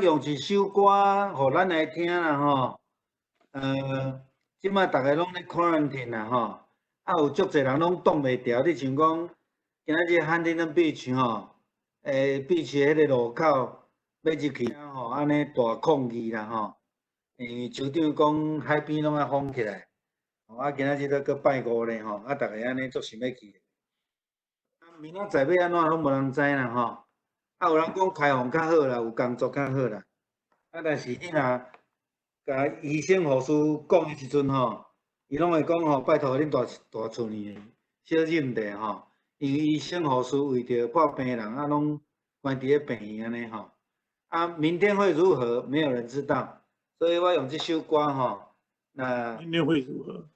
用一首歌，予咱來聽啦吼。這擺逐个攏咧 quarantine 啦吼，啊有足濟人攏擋袂牢。你像講，今仔日 Huntington Beach 吼，beach 彼个路口欲入去吼，按呢大抗議啦吼。因為州長講海邊攏愛封起來，啊今仔日閣閣拜五咧吼，啊逐个按呢足想欲去。啊，明仔載欲按怎攏無人知啦吼。啊，有人講開放較好啦，有工作較好啦。啊，但是你若共醫生護士講的時陣吼，伊攏會講吼，拜託恁蹛蹛厝裡小忍者吼，因為醫生護士為著破病人啊，攏關佇咧病院按呢吼。啊，明天會如何？沒有人知道。所以我用這首歌吼，那明天會如何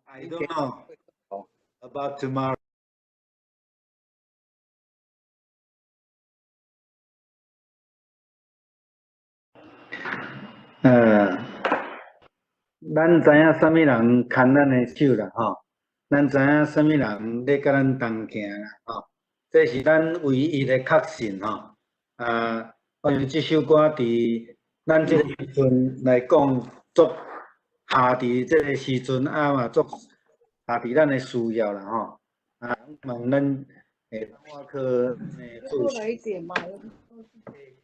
？I don't know about tomorrow。咱知影啥物人牽咱的手啦吼，咱知影啥物人咧佮咱同行啦吼，這是咱唯一的確信吼。啊，我想這首歌佇咱這個時陣來講，足合佇這個時陣啊嘛，足合佇咱的需要啦吼。啊，望咱會我去做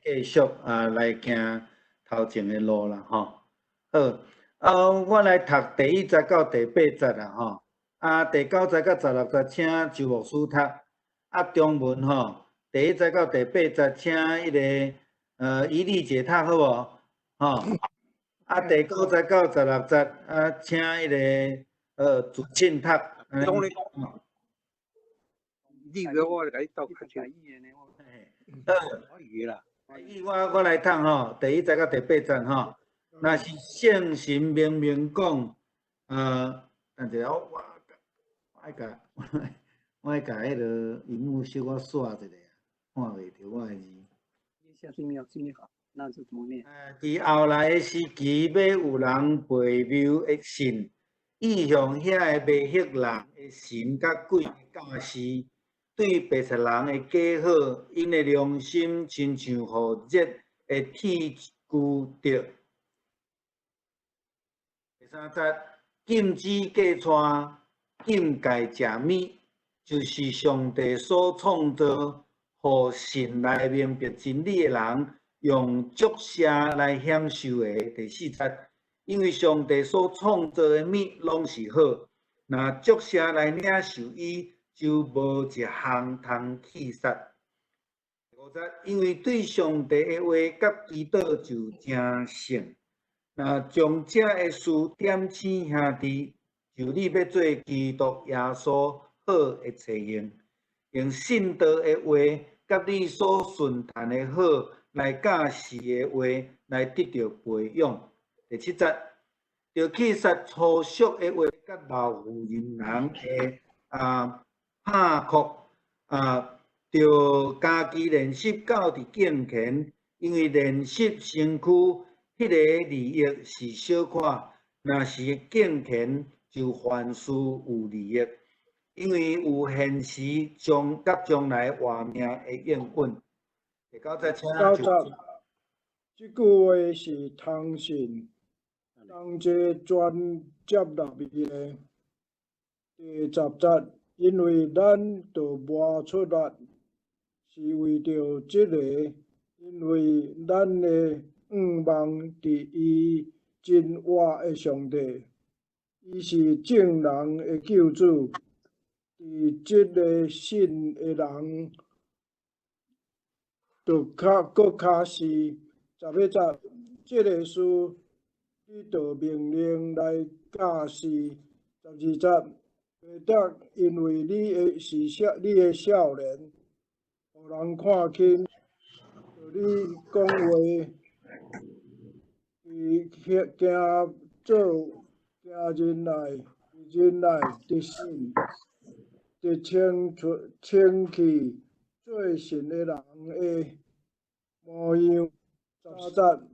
繼續啊來行頭前的路啦吼。好，啊，我來讀第一節到第八節啦吼。啊，第九節到16節請周牧師讀。啊，中文吼，第一節到第八節請彼个怡麗姐讀好無？吼。啊，第九節到16節啊，請彼个主慶讀。你不要我來鬥較清好，我來讀吼，第一節到第八節吼。若是聖神明明講，等一下我愛共我愛共彼个螢幕小可刷一下，看袂著我的字。那是怎麼念？佇後來的時期，欲有人悖謬的信，意向遐个迷惑人的神佮鬼的教示，對白賊人的假好，𪜶的良心親像予熱的鐵鋸著。第三節，禁止過娶，禁戒食物，就是上帝所創造，予信來明白真理的人，用祝謝來享受的。第四節，因為上帝所創造的物攏是好，若祝謝來領受伊，就無一項通棄殺。第五節，因為對上帝的話佮祈禱就成聖。若將這个事點醒兄弟，就你欲做基督耶穌好的冊用，用信道的話佮你所順談的好來教示的話來得著培養。第七節，著棄殺粗俗的話佮老婦人人的拍哭啊，著家己練習到佇敬虔，因為練習身軀。彼个利益是小可，若是敬虔，就凡事有利益，因為有現時將佮將來活命的應允。第九節，請九節，這句話是通信，同齊全接納伊的。第十節，因為咱著無出力，是為著這个，因為咱的向望佇伊真活的上帝，伊是眾人的救主，佇這个信的人，就較閣較是。十一節，這个事你著命令來教示。12節，彼得，因為你的是少，你的少年，予人看輕，著你講話。伊行做行忍耐，忍耐得信，得清出清氣做神的人的模樣。十三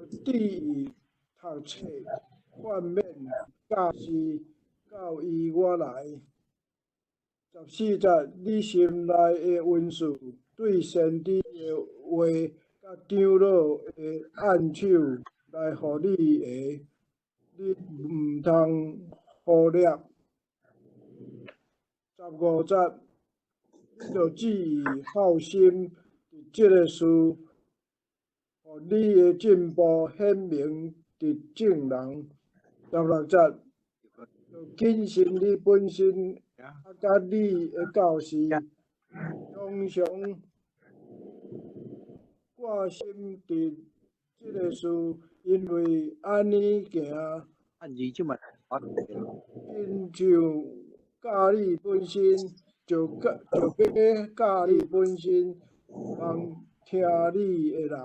節，注意讀冊，勸勉教示，到伊我來。14節，你心內的恩賜對先知的話佮佮長老的按手來予你的，你毋通忽略。15節，你著注意孝心佇這个事，予你的進步顯明佇眾人。16節，著謹慎你本身，佮你的教示，常常掛心佇這个事，因為按呢行，親像教你本身，就教就欲教你本身，幫聽你的人。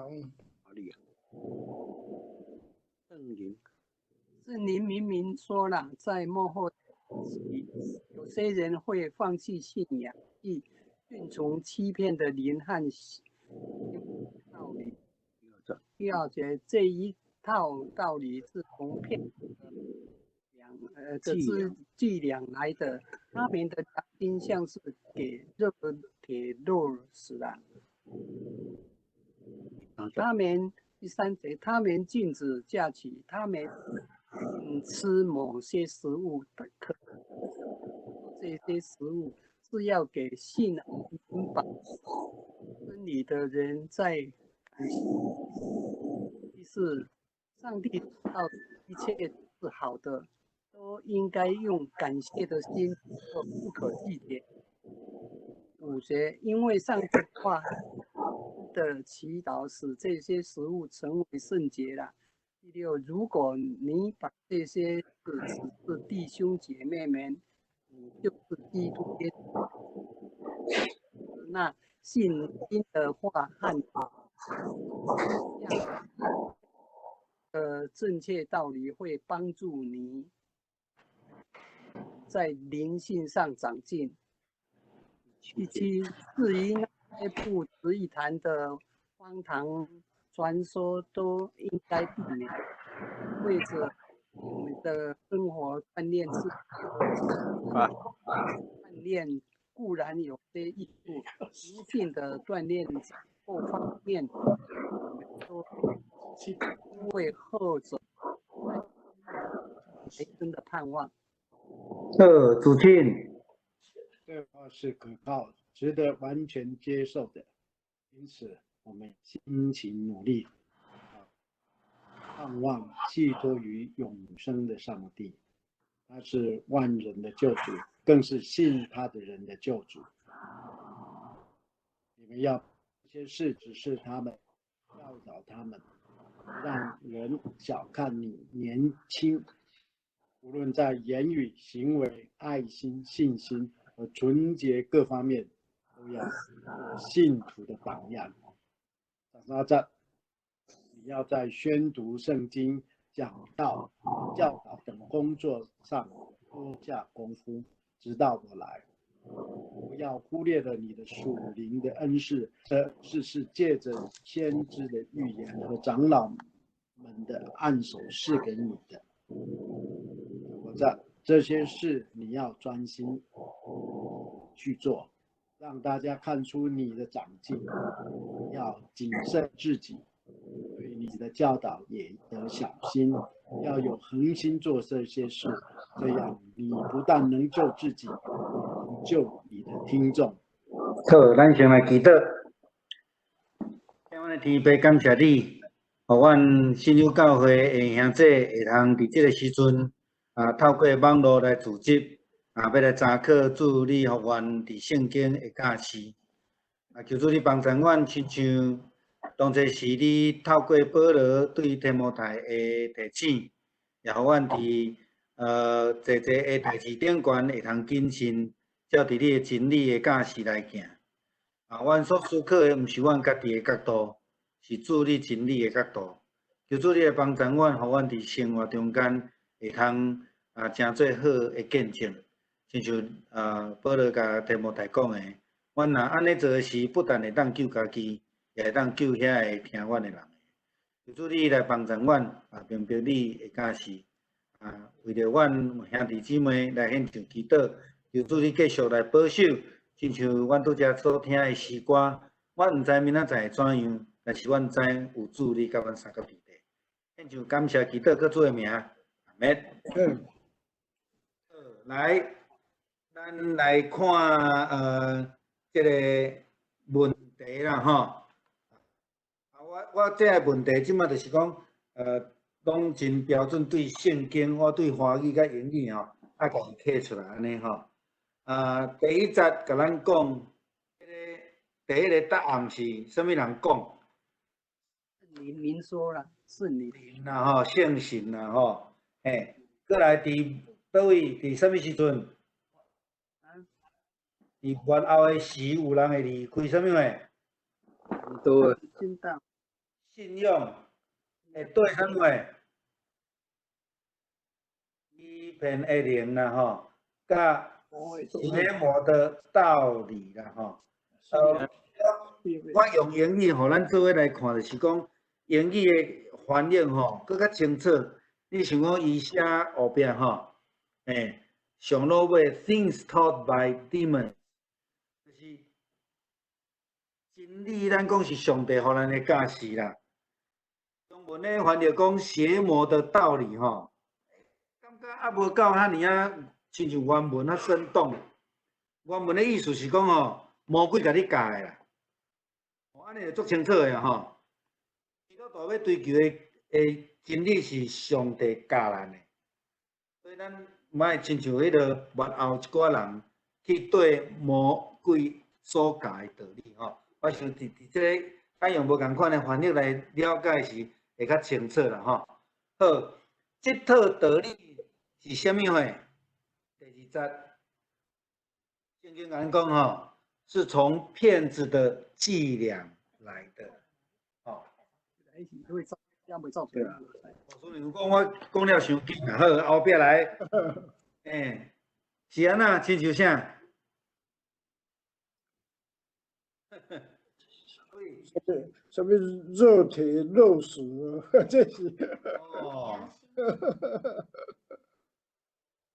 聖靈明明說了，在末後期，有些人會放棄信仰，去順從欺騙的靈和道理。第二節，這一套道理是從騙的伎倆來的，他們的良心像是給熱鐵烙死了。他們第三節，他們禁止嫁娶，他們吃某些食物，可這些食物是要給信明白真理的人在。第四，上帝知道一切是好的，都應該用感謝的心，不可拒絕。五節，因為上帝話的祈禱使這些食物成為聖潔了。第六，如果你把這些事指示弟兄姐妹們，你就是基督耶穌那信心的話和正確道理，會幫助你在靈性上長進。第七，至於那些不值一談的荒唐傳說，都應該避免。為着我們的生活鍛鍊自己，鍛鍊固然有些益處，靈性的鍛鍊各方面都為後者來生的盼望。好，主聽。這話是可靠、值得完全接受的，因此我們辛勤努力，盼望寄託於永生的上帝，他是萬人的救主，更是信他的人的救主。你們要這些事指示他們，教導他們，讓人小看你年輕，無論在言語、行為、愛心、信心和純潔各方面，都要做信徒的榜樣。13節，你要在宣讀聖經、講道、教導等工作上多下功夫，直到我來。不要忽略了你的屬靈的恩賜，這是借着先知的預言和長老們的按手賜給你的。我這些事你要專心去做，讓大家看出你的長進。要謹慎自己，對你的教導也得小心，要有恆心做這些事，這樣你不但能救自己，也能救你的聽眾。好，咱先來祈禱。阮的天父，感謝你，予阮信友教會的兄弟會通佇這个時陣透過網路來組織，欲來查考主你予阮佇聖經的教示。求主你幫助阮，親像當初時你透過保羅對提摩太的提醒，也予阮佇濟濟的代誌頂懸會通謹慎，照佇你的真理的教示來行。阮所思考的毋是阮家己的角度，是主你真理的角度。求主你來幫助阮，予阮佇生活中間會通成做好的見證。親像保羅共提摩太講的，阮若按呢做的時，不但會當救家己，也會當救遐个聽阮的人。求主你來幫助阮，明白你的教示，為著阮兄弟姊妹來獻上祈禱，求主你繼續來保守，親像阮拄才所聽的詩歌，阮毋知明仔載會怎樣，但是阮知有主你佮阮相佮伫咧。现就感谢祈禱，閣主的名，阿們。來，咱來看這個問題啦吼。啊，我這个問題這馬就是講，攏真標準對聖經，我對華語佮英語吼，啊，共伊提出來按呢吼。啊，第一節共咱講，這个第一個答案是啥物人講？靈明說啦，聖靈啦吼，聖神啦吼，嘿，閣來佇佗位？佇啥物時陣？佇末後的時有人會離開啥物話？對，信道。信仰會對啥物話？欺騙的靈啦吼，佮邪魔的道理啦吼。我用英語予咱做伙來看，就是講英語的翻譯吼，閣較清楚。你想講伊寫後壁吼，欸，上落尾 things taught by demons，就是真理，咱講是上帝予咱的教示啦。中文的翻譯講邪魔的道理吼，感覺猶無夠遐爾仔，親像原文較生動。原文的意思是講吼，魔鬼共你教的啦。哦，按呢就足清楚的吼。基督徒欲追求的真理是上帝教咱的，所以咱毋愛親像彼个末後一寡人去對魔鬼所教的道理吼。我想佇這个咱用無仝款的翻譯來了解時，會較清楚啦吼。好，這套道理是啥物貨？第二節，聖經共咱講吼，是從騙子的伎倆來的，吼。對啊。所以講我講了傷緊啊，好，後壁來，欸，是按怎？親像啥？啥物肉體肉食，這是。哦。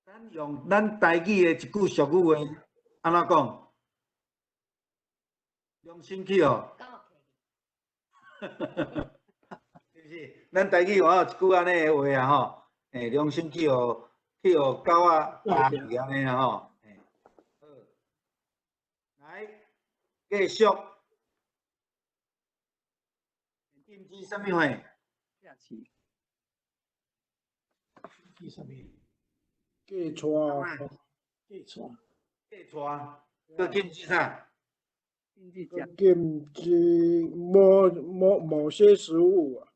咱用咱台語的一句俗語話，按怎講？良心去予。是毋是？咱台語有一句按呢的話啊吼，欸，良心去予去予狗仔咬去按呢啊吼。欸，好，來，繼續。禁止啥物貨？禁止啥物？芥菜。芥菜。芥菜。閣禁止啥？禁止某些食物啊。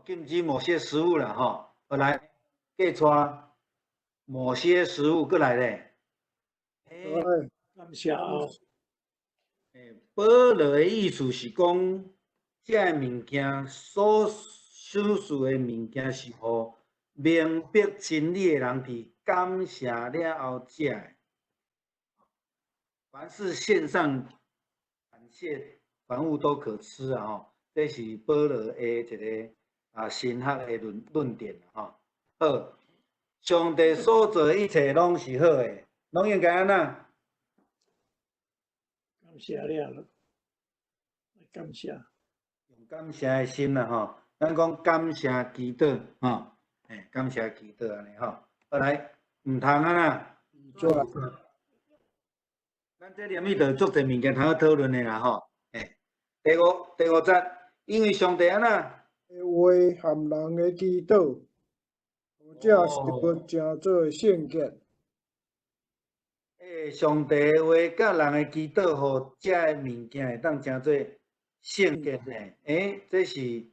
禁止某些食物啦吼，好來，芥菜，某些食物閣來咧。欸，感謝哦。欸，保羅的意思是講，這个物件所顯示的物件是予明白真理的人佇感謝了後食的。凡事獻上感謝，凡物都可吃啊！吼，這是保羅的一個啊神學的論點吼。好，上帝所做的一切攏是好的，攏應該按怎？感謝了，感謝。用感謝的心啦吼，咱講感謝祈禱吼，欸，感謝祈禱按呢吼。好來，毋通按怎？咱這裡面就足濟物件通好討論的啦吼。欸，第五節，因為上帝按怎？話和人的祈禱，予這食物成做聖潔。欸，上帝的話佮人的祈禱，予這个物件會當成做聖潔的。欸，這是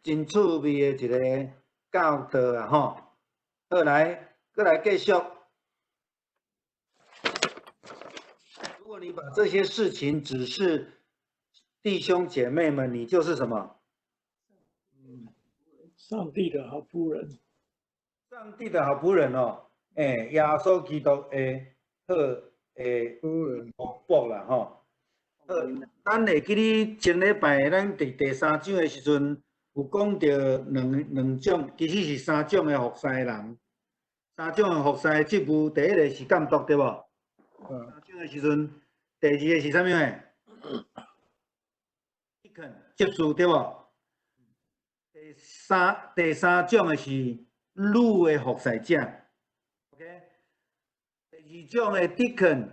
真趣味的一個教導啊吼。好來，閣來繼續。如果你把這些事情指示弟兄姐妹們，你就是什麼？上帝的好僕人。上帝的好僕人哦，欸，耶穌基督的好的僕僕啦吼。好，咱會記得前禮拜咱佇第三章的時陣，有講著兩種，其實是三種的服侍人。三種的服侍職務，第一个是監督對無？三種的時陣，第二个是啥物貨？ deacon 執事對無？第三種的是女的服侍者，OK。第二種的 deacon，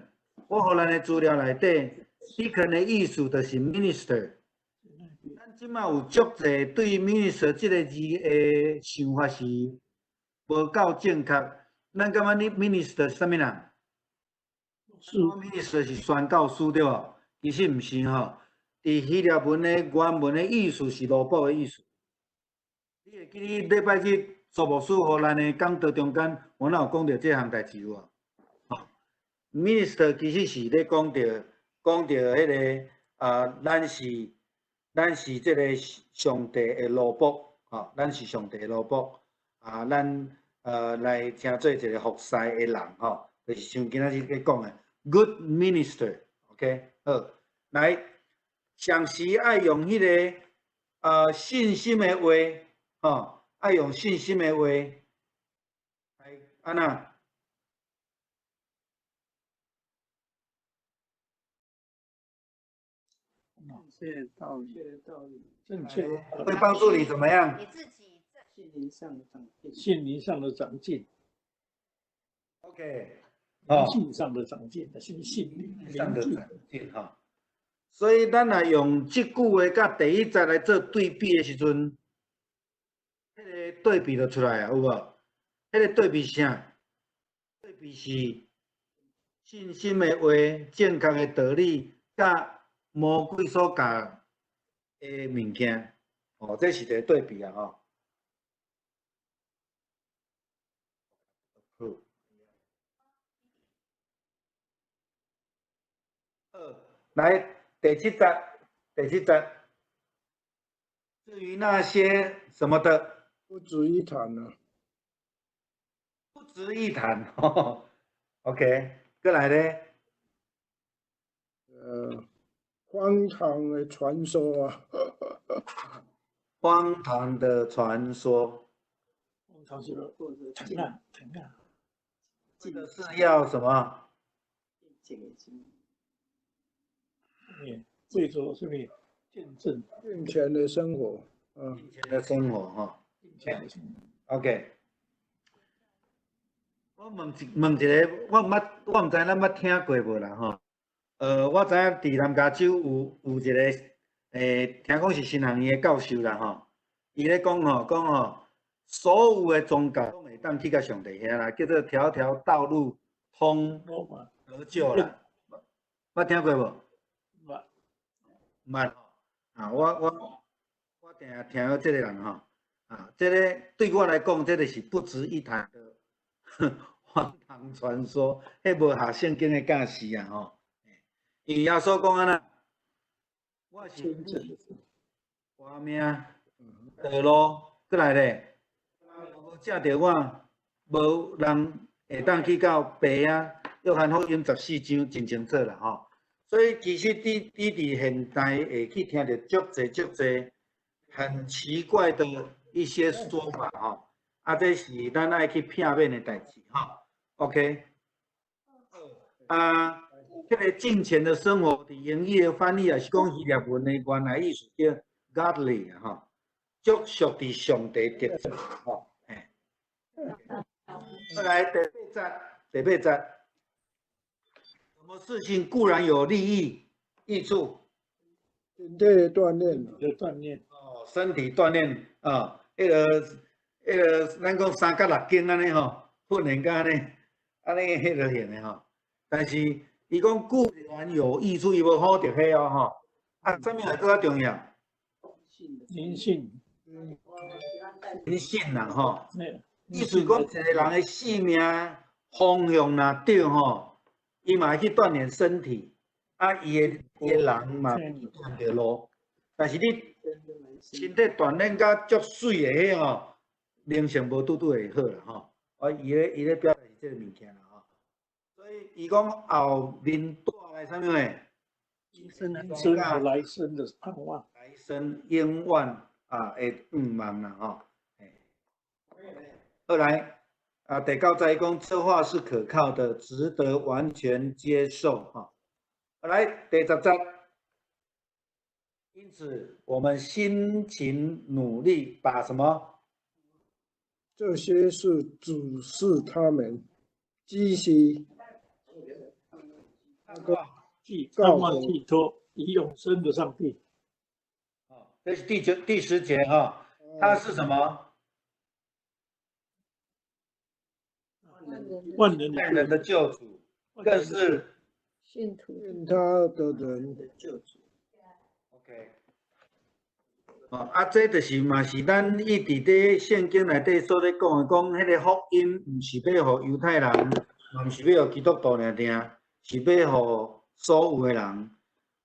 我予咱的資料內底，deacon 的意思就是 minister。咱這馬有足濟對 minister 這个字的想法是無夠正確。咱感覺你 minister 是啥物人？是 minister 是宣教師對無？其實毋是吼。佇希臘文的原文的意思是奴僕的意思。你會記得禮拜日蘇牧師予咱的講道中間，我哪有講著這項代誌有無？吼，minister 其實是咧講著彼个啊，咱是這个上帝的奴僕，吼，咱是上帝的奴僕，啊，咱來成做一个服侍的人，吼，就是像今仔日咧講的 good minister，OK，好，來，常時愛用彼个信心的話，吼，愛用信心的話來按怎？正確道理，正確的會幫助你怎麼樣？你自己在心靈上的長進，心靈上的長進， OK，哦，靈性上的長進，心靈上的長進哈。所以咱若用這句話佮第一節來做對比的時陣，彼个對比就出來啊，有無？彼个對比是啥？對比是信心的話、正確的道理，佮魔鬼所教的物件，哦，這是一個對比啊，吼。好，好，來第七節，第七節。至於那些什麼的，不值一談啊，不值一談。OK，過來咧。荒唐的傳說啊，荒唐的傳說。荒唐是疼啊疼啊，這個是要什麼？為做什麼見證？敬虔的生活，嗯，敬虔的生活哈。敬虔的生活。 OK，我問一個，我毋捌，我毋知咱捌聽過無啦吼。我知影佇南加州有一個，聽講是神學院的教授啦吼，伊咧講吼，講吼，所有的宗教攏會當去到上帝遐啦，叫做條條道路通得救啦。捌聽過無？捌。捌。啊，我定定聽到這个人吼，啊，這个對我來講，這个是不值一談的荒唐傳說，彼無合聖經的教示啊吼。因為耶穌講按怎，我是活命道路，閣來咧，無藉著我，無人會當去到父遐。約翰福音14章真清楚啦吼。所以其實你佇現代會去聽著足濟足濟很奇怪的一些說法吼，啊，這是咱愛去避免的代誌吼。OK，啊。這个敬虔的生活，佇英語的翻譯也是講希臘文的原來意思叫 godly 吼，足屬佇上帝得勝吼。嘿，再來第八節，第八節，什麼事情固然有利益益處？身體的鍛鍊，的鍛鍊哦，身體鍛鍊啊，彼个，咱講三角六經按呢吼，訓練甲按呢，按呢彼个型的吼，但是。伊講固然有益處，伊無否定彼哦吼。啊，啥物還閣較重要？靈性，靈性啦吼。意思講一個人的性命方向若對吼，伊嘛會去鍛鍊身體，啊，伊的人嘛踮著路。但是你身體鍛鍊甲足媠的彼吼，靈性無拄拄會好啦吼。啊，伊咧表達是這个物件啦。所以伊講後面帶來啥物呢？生和來生的盼望，來生永遠啊的盼望啦吼。後來啊，第九節講這話是可靠的，值得完全接受吼。來第十節，因此，我們辛勤努力，把什麼？這些事指示他們，只是那個寄盼望寄託以永生的上帝。這是第九、第十節哈，它是什麼？萬人萬人的救主，更是信徒信他的人的救主。 OK。哦，啊，這就是嘛是咱一直佇聖經內底所咧講的，講彼個福音毋是欲予猶太人，嘛毋是欲予基督徒爾爾，是欲予所有的人。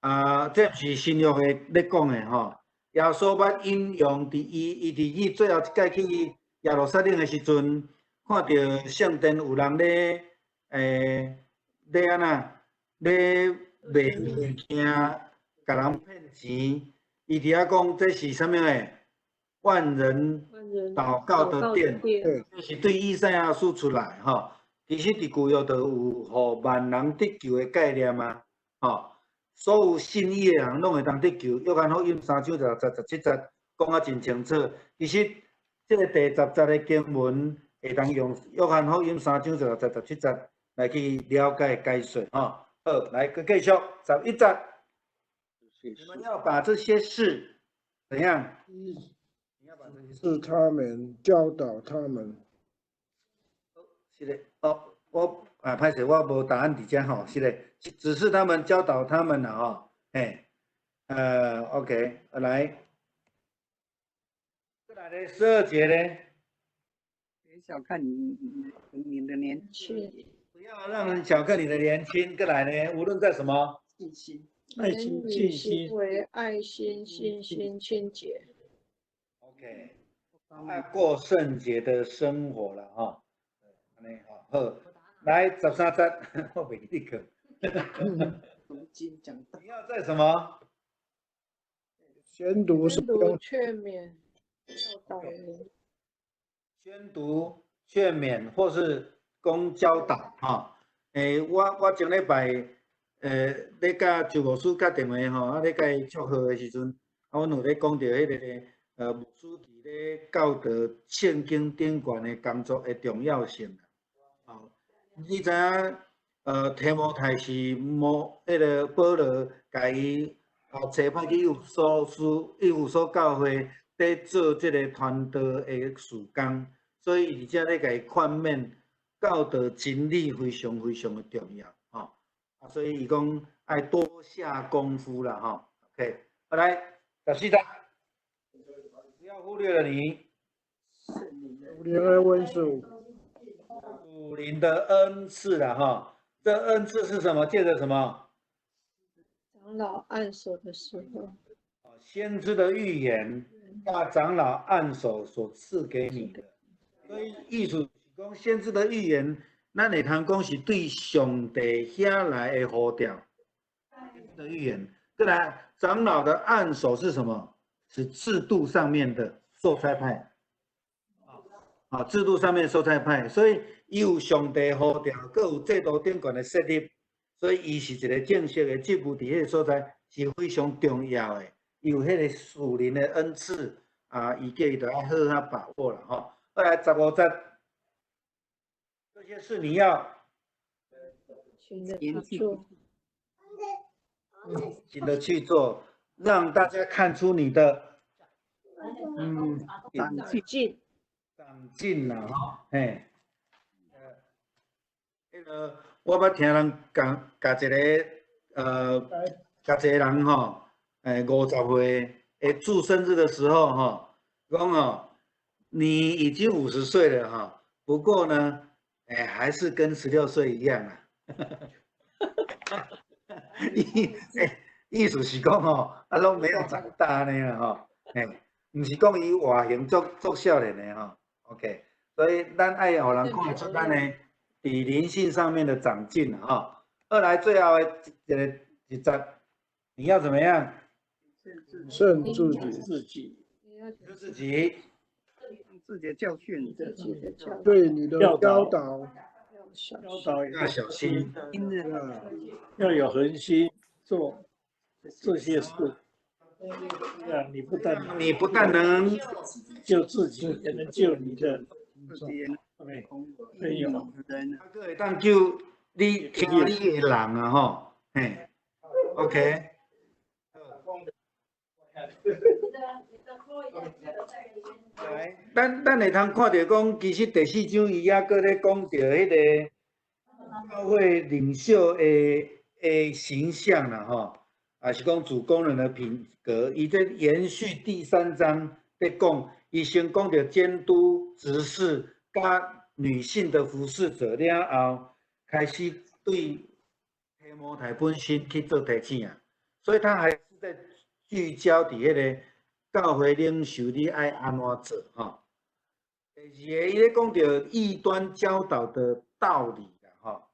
啊，這毋是新約的咧講的吼。耶穌捌引用佇伊，伊佇伊最後一擺去耶路撒冷的時陣，看著聖殿有人咧，咧按怎，咧賣物件，共人騙錢。伊佇遐講，這是啥物个？萬人禱告的殿，這是對以賽亞書出來吼。其實佇舊約就有予萬人得救的概念啊，吼。所有信伊的人攏會當得救。約翰福音三章16節、17節講啊真清楚。其實這个第十節的經文會當用約翰福音三章16節、17節來去了解解說吼。好，來閣繼續11節。你們要把這些事怎樣？你要把這些是他們教導他們。是的，哦，我啊，歹勢，我無答案佇遮吼，是的，只是他們教導他們啦吼，嘿，OK，來，再來咧，12節咧。別小看你的年輕，不要讓人小看你的年輕。過來呢，無論在什麼信心。愛心、信心為愛心、信心清潔。 OK，愛過聖潔的生活了哈。按呢好，來13節，我袂記得。你要在什麼？宣讀、宣讀、勸勉、教導。宣讀、勸勉或是講教導哈。我前禮拜。咧佮周牧師敲電話吼，啊咧共伊祝賀的時陣，啊，阮有咧講著彼个牧師佇咧教導聖經頂懸的工作的重要性。哦，你知影？提摩太是摩彼个保羅共伊差派去以弗所書、以弗所教會佇做這個傳道的事工，所以佇遮咧共伊勸勉教導真理非常非常的重要。啊，所以伊講愛多下功夫啦，吼。OK，好來，14節，不要忽略了你。屬靈的恩賜。屬靈的恩賜啦，哈，這恩賜是什麼？借著什麼？長老按手的時候。先知的預言，大長老按手所賜給你的。所以意思是講先知的預言。咱會通講是對上帝遐來的呼召的預言。過來，長老的按手是什麼？是制度上面的受差派。啊，制度上面受差派，所以伊有上帝呼召，閣有制度頂懸的設立，所以伊是一個正式的職務，佇彼個所在是非常重要的。伊有彼個屬靈的恩賜啊，伊叫伊著愛好好把握啦吼。過來15節。這些事你要勤的去做，勤的去做，讓大家看出你的長進，長進啦吼，嘿，彼个我捌聽人講，共一个共一個人吼，50歲，祝生日的時候吼，講哦，你已經50歲了哈，不過呢。還是跟16歲一樣啊！意思是講吼，啊，攏沒有長大呢吼，毋是講伊外形足足少年的吼，OK，所以咱愛予人看得出咱的佇靈性上面的長進吼。二來最後的一个一節，你要怎麼樣？慎自己，自己，自己。自己的教訓，對你的教導，教導要小心，要有恆心做這些事。啊，你不但你不但能救自己，也能救你的朋友。啊，閣會當救你聽你的人啊吼，嘿，OK。來，咱會通看著講，其實第四章伊猶閣咧講著彼個教會領袖的形象啦吼，也是講主工人的品格。伊這延續第三章咧講，伊先講著監督、執事佮女性的服侍者了後，開始對提摩太本身去做提醒啊，所以他還是在聚焦佇彼個教會領袖，你愛按怎做吼？第二個，伊咧講著異端教導的道理啦吼。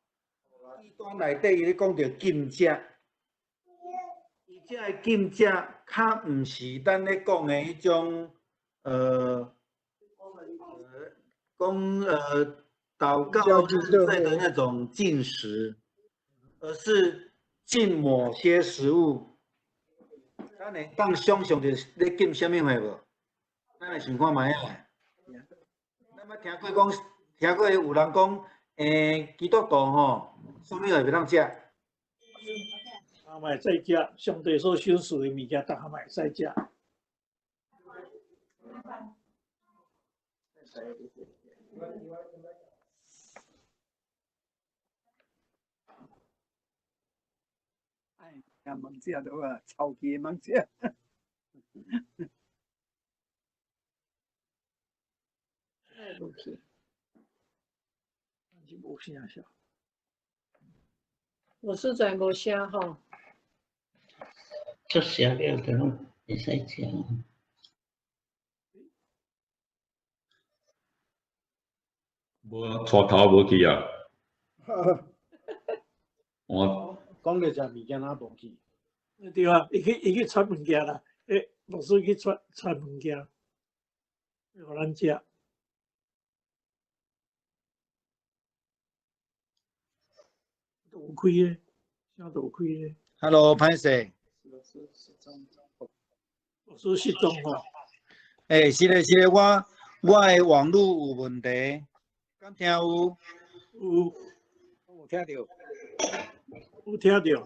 異端內底，伊咧講著禁食，伊這个禁食較毋是咱咧講的彼種，講禱告認罪的那種禁食，而是禁某些食物。咱會當想象著咧禁啥物貨無？咱來想看覓仔。咱捌聽過講，聽過有人講，基督徒吼，啥物貨袂當食？啊，嘛會使食，上帝所賞賜的物件，逐項嘛會使食。哎，猛食就好啊，臭氣猛食。無去。是無聲是。我實在無聲吼。出聲了就攏會使食。無啊，帶頭無去啊。我講著食物件，哪無去？對啊，伊去傳物件啦，牧師去傳物件，予咱食。都有開的，啥都有開的。 Hello，歹勢。牧師失蹤吼。是的，是的，我的網路有問題，敢聽有？有。有聽著。有聽著。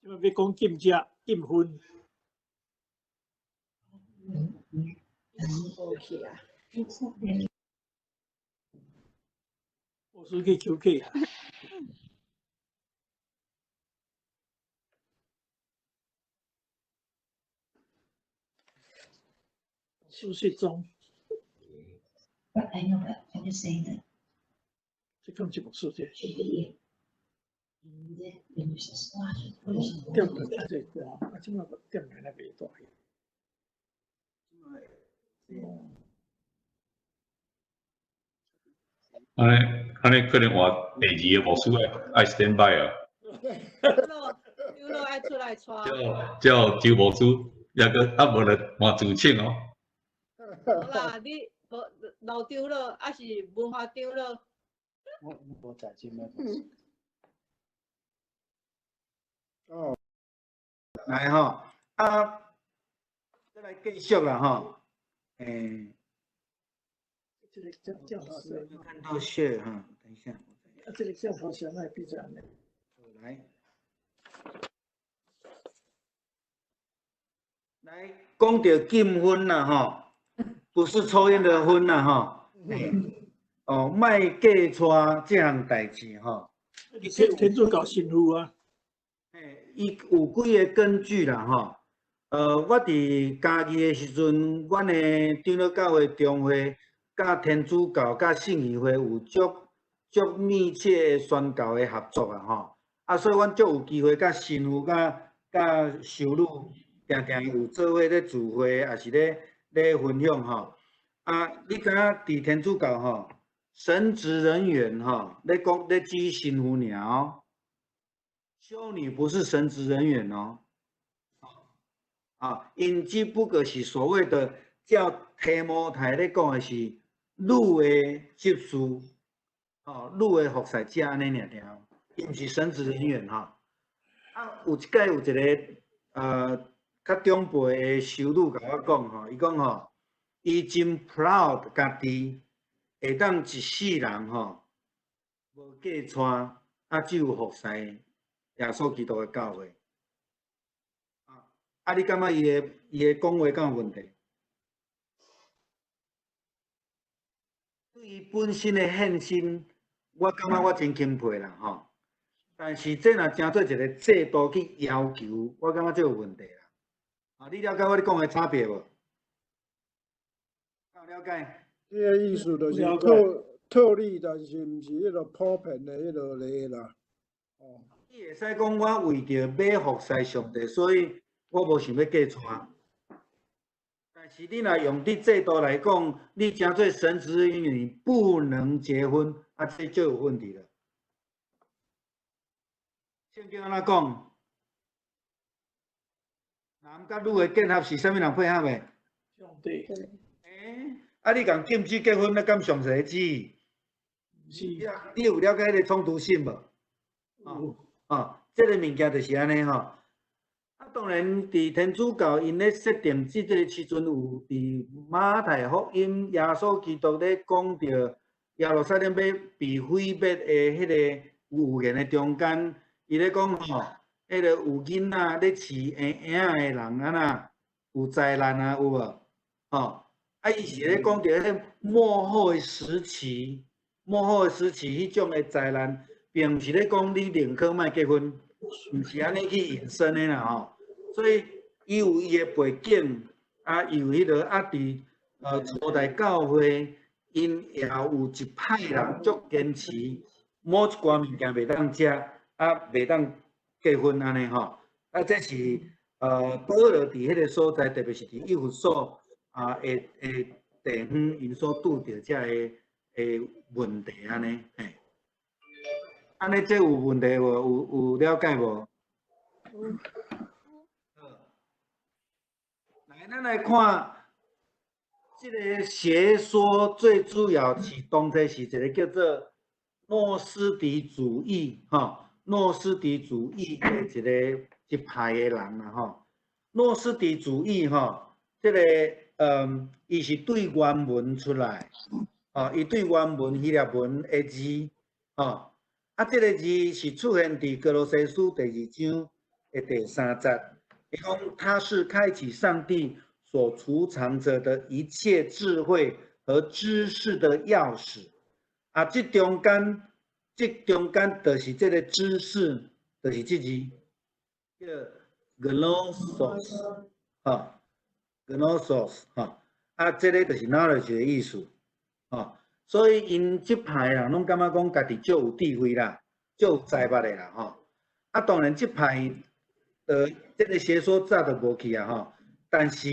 這擺欲講禁食、禁薰。無去啊。牧師去求客啊。牧師失蹤。 I know, but I'm just saying that. 這敢是牧師這？點就真濟歌，啊，這擺點來袂大。按呢可能換第二個牧師愛 stand by 啊。長老愛出來帶。叫周牧師，抑閣啊無就換主請哦。好啦，你無老長老，抑是文化長老？我無在這邊。哦，來吼，啊，再來繼續啦吼，這個鏡頭是。看到血哈，等一下。啊，這個鏡頭是按怎變做按呢？來，來講著禁薰啦吼，不是抽菸的薰啦吼。哦，莫嫁娶這項代誌吼。天主教神父啊。伊有幾个根據啦吼。我佇嘉義的時陣，阮的長老教會中會，佮天主教、佮信義會有足密切的宣教的合作啊吼。啊，所以阮足有機會佮神父、佮修女，定定有做伙咧聚會，也是咧分享吼。啊，你知影佇天主教吼，神職人員吼，咧講咧指神父爾哦。修女不是神職人員哦，啊，𪜶只不過是所謂的照提摩太咧講的是女的執事，哦，女的服侍者按呢爾爾，𪜶毋是神職人員哈。啊，有一擺有一个較長輩的修女共我講吼，伊講吼，伊真 proud 家己會當一世人吼無嫁娶，啊只有服侍耶穌基督的教會。啊，你感覺伊的講話敢有問題？對伊本身的獻身，我感覺我真欽佩啦吼。但是這若成做一個制度去要求，我感覺這有問題啦。啊，你了解我咧講的差別無？有了解？這個意思就是特例，但是毋是彼个普遍的彼个例啦。哦。你會使講我為著欲服侍上帝，所以我無想欲嫁娶。但是你若用佇制度來講，你成做神職人員，你不能結婚，啊，這就有問題了。聖經按怎講？男佮女的結合是啥物人配合的？上帝。欸，啊，你共禁止結婚，那敢上帝的旨意？是。你有了解彼個衝突性無？有。哦，這个物件就是按呢吼。啊，當然，佇天主教𪜶咧設定這个時陣，有佇馬太福音耶穌基督咧講著耶路撒冷欲被毀滅的彼个預言的中間，伊咧講吼，彼个有囡仔咧飼嬰嬰仔的人按怎有災難啊，有無？吼，啊，伊是咧講著彼个末後的時期，末後的時期彼種的災難，並毋是咧講你寧可莫結婚，毋是按呢去引申的啦吼。所以伊有伊的背景，啊，伊有彼个啊，佇初代教會，𪜶也有一派人足堅持，某一寡物件袂當食，啊，袂當結婚按呢吼。啊，這是保羅佇彼个所在，特別是佇以弗所啊的地方，𪜶所拄著這个的問題按呢嘿。按呢，這有問題無？有了解無？有。來，咱來看這个邪說，最主要是當初是一个叫做諾斯底主義，吼，諾斯底主義的一派的人啦，吼。諾斯底主義，吼，這个，伊是對原文出來，吼，伊對原文希臘文的字，吼，啊，這个字是出現佇歌羅西書第二章的第三節，伊講他是開啟上帝所儲藏著的一切智慧和知識的鑰匙。啊，這中間就是這个知識，就是這字叫 gnosis，吼，gnosis，吼，啊，這个就是 knowledge 的意思，吼，所以𪜶這派人攏感覺講家己足有智慧啦，足有才捌的啦，吼。啊，當然這派，這个邪說早就無去啊，吼。但是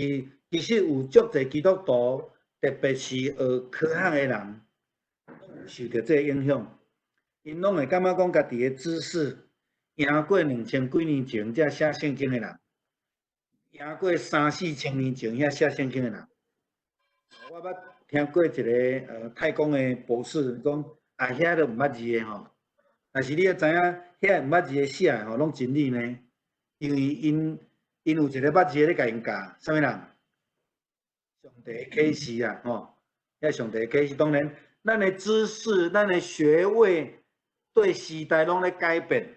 其實有足濟基督徒，特別是學科學的人，受著這个影響，𪜶攏會感覺講家己的知識贏過2000幾年前才寫聖經的人，贏過三四千年前遐寫聖經的人。我捌聽過一个太空的博士講，啊，遐都毋捌字的吼，但是你也知影，遐毋捌字的寫的吼，攏真理呢，因為𪜶有一个捌字的咧共𪜶教，啥物人？上帝的啟示啊，吼，遐上帝的啟示，當然，咱的知識、咱的學位對時代攏咧改變。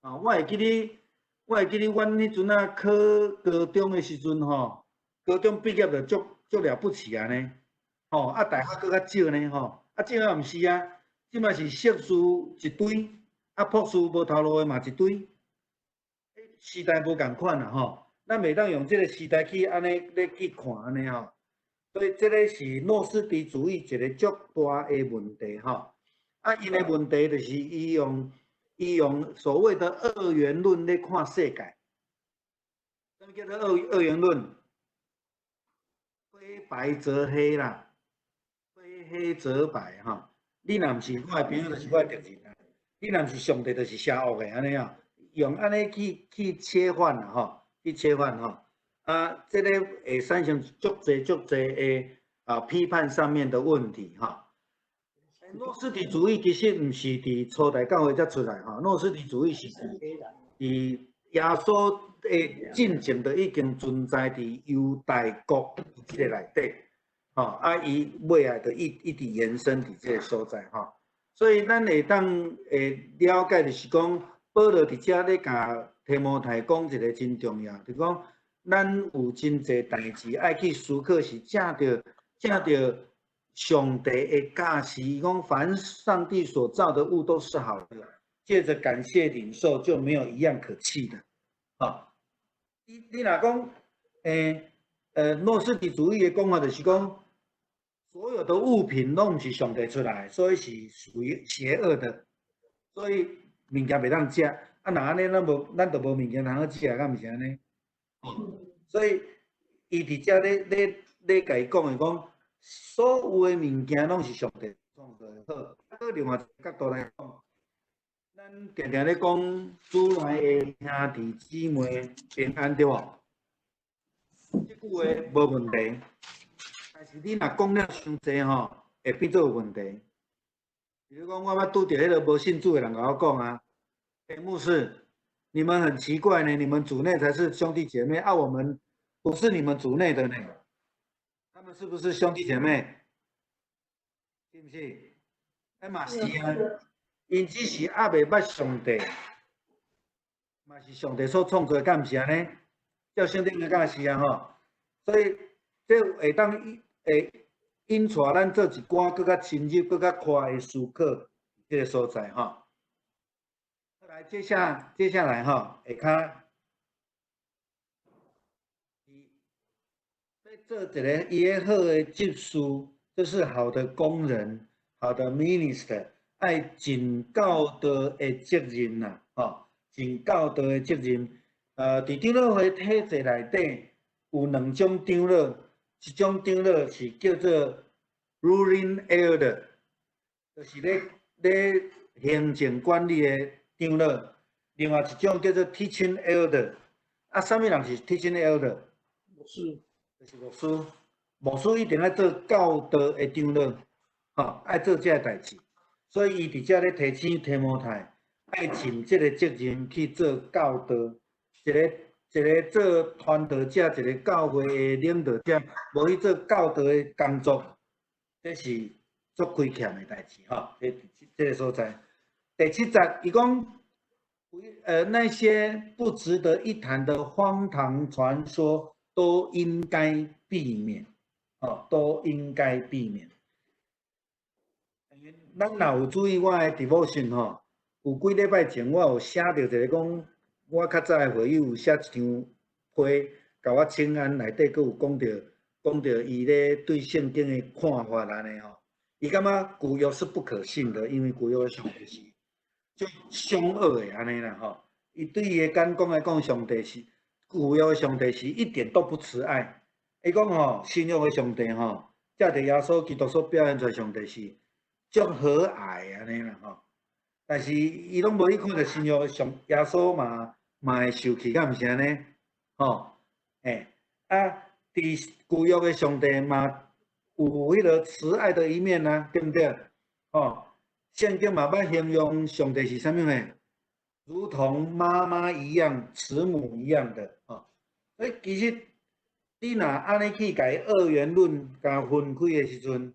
啊，我會記得，阮彼陣啊考高中的時陣吼，高中畢業就足了不起啊呢，吼，啊大學閣較少呢，吼，啊這馬毋是啊，這馬是碩士一堆，啊博士無頭路的嘛一堆，時代無仝款啦吼，咱袂當用這个時代去按呢咧去看按呢吼，所以這个是諾斯底主義一个足大的問題吼，啊，𪜶的問題就是伊用所謂的二元論咧看世界，啥物叫做二元論？非白則黑啦，非黑則白吼。你若毋是我的朋友，就是我的敵人啦。你若毋是上帝，就是邪惡的按呢啊。用按呢去切換啦吼，去切換吼。啊，這个會產生足濟足濟的啊批判上面的問題吼。諾斯底主義其實毋是佇初代教會才出來吼，諾斯底主義是佇耶穌的進前就已經存在佇猶大國這个內底，吼，啊，伊尾仔就一直延伸佇這个所在，吼。所以咱會當會了解，就是講保羅佇遮咧共提摩太講一个真重要，就講咱有真濟代誌愛去思考，是藉著上帝的教示，伊講凡上帝所造的物都是好的，借著感謝領受，就沒有一樣可棄的。吼，你若講，諾斯底主義的講法就是講，所有的物品攏毋是上帝出來，所以是屬於邪惡的，所以物件袂當食。啊，若按呢，咱就無物件通好食，敢毋是按呢？所以伊佇遮咧共伊講的講，所有的物件攏是上帝創造的好。啊，閣另外一個角度來講，咱定定咧講主內的兄弟姊妹平安，對無？這句話無問題，但是你若講了傷濟吼，會變做有問題。比如講，我捌拄著彼个無信主的人共我講啊，欸，牧師，你們很奇怪呢，你們主內才是兄弟姐妹，啊，我們不是你們主內的呢，他們是不是兄弟姐妹？是毋是？欸嘛是啊，𪜶只是猶未捌上帝，嘛是上帝所創造的，敢毋是按呢？照聖經的教示啊吼，所以這會當會引帶咱做一寡閣較深入、閣較寬的思考，這个所在吼。來，接下來吼，會較欲做一个伊个好的執事，就是好的工人，好的 minister，愛盡教導的責任啦，吼，盡教導的責任。佇長老會體制內底有兩種長老，一種長老是叫做 ruling elder，就是咧行政管理的長老；另外一種叫做 teaching elder。啊，啥物人是 teaching elder？牧師，就是牧師。牧師一定愛做教導的長老，吼，愛做這个代誌。所以伊佇遮咧提醒提摩太，愛盡這个責任去做教導。一個做傳道者，一个教會的領導者，無去做教導的工作，這是足虧欠的代誌吼。這個所在。第七節，伊講，那些不值得一談的荒唐傳說，都應該避免，哦，都應該避免。咱若有注意我的 devotion 吼，有幾禮拜前我有寫著一个講，我較早的會友有寫一張批，共我請安，內底閣有講著伊咧對聖經的看法按呢吼。伊感覺舊約是不可信的，因為舊約的上帝是足兇惡的按呢啦吼。伊對伊的眼光來講，上帝是舊約的上帝是一點都不慈愛。伊講吼，新約的上帝吼，藉著耶穌基督所表現出來上帝是足和藹按呢啦吼。但是伊攏無去看著新約上耶穌嘛會受氣，敢毋是按呢？吼，欸，啊，佇舊約的上帝嘛有彼个慈愛的一面啊，對毋對？吼，聖經嘛捌形容上帝是啥物呢？如同媽媽一樣，慈母一樣的，吼。所以其實你若按呢去共伊二元論共分開的時陣，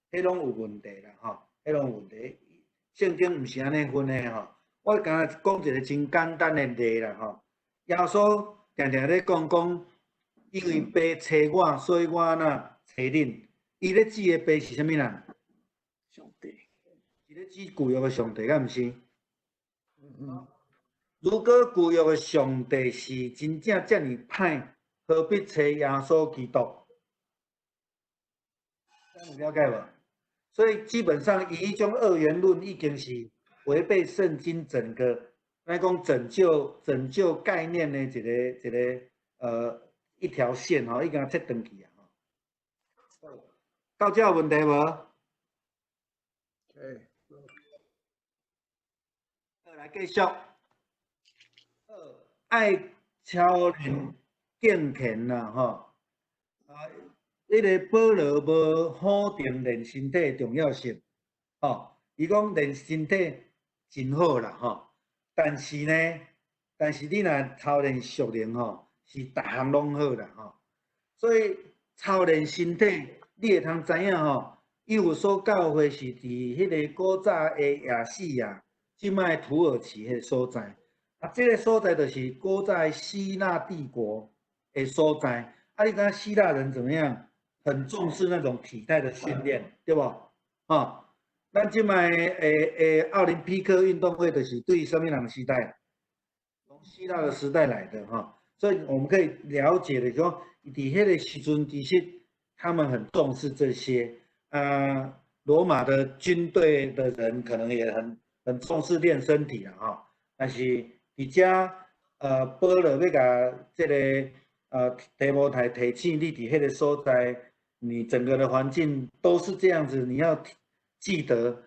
彼攏有問題啦，吼，彼攏有問題。聖經毋是按呢分的吼。我敢若講一個真簡單的例啦，吼。耶穌定定咧講講，因為爸差我，所以我若差恁。伊咧指的爸是啥物人？上帝。伊咧指舊約的上帝，敢毋是？如果舊約的上帝是真正遮爾歹，何必差耶穌基督？有了解無？所以基本上，伊彼種二元論已經是違背聖經整個，咱講拯救概念的一個一條線吼，已經切斷去啊！到這有問題無？欸。好，來繼續。好，愛操練敬虔啦，吼。啊，彼个保羅無否定練身體的重要性，吼。伊講練身體真好啦，吼。但是呢，但是你若操練屬靈吼，是逐項攏好啦吼。所以操練身體，你會通知影吼，以弗所教會是佇彼个古早的亞細亞，這擺土耳其彼个所在。啊，這个所在就是古早的希臘帝國的所在。啊，你知影希臘人怎麼樣？很重視那種體態的訓練，對無？吼，咱這擺的奧林匹克運動會就是對啥物人時代？從希臘的時代來的哈，所以我們可以了解的講，佇彼个時陣，其實他們很重視這些。啊，羅馬的軍隊的人可能也很重視練身體啦，哈。但是佇遮，保羅欲共這个提摩太提醒你，佇彼个所在，你整個的環境都是這樣子，你要記得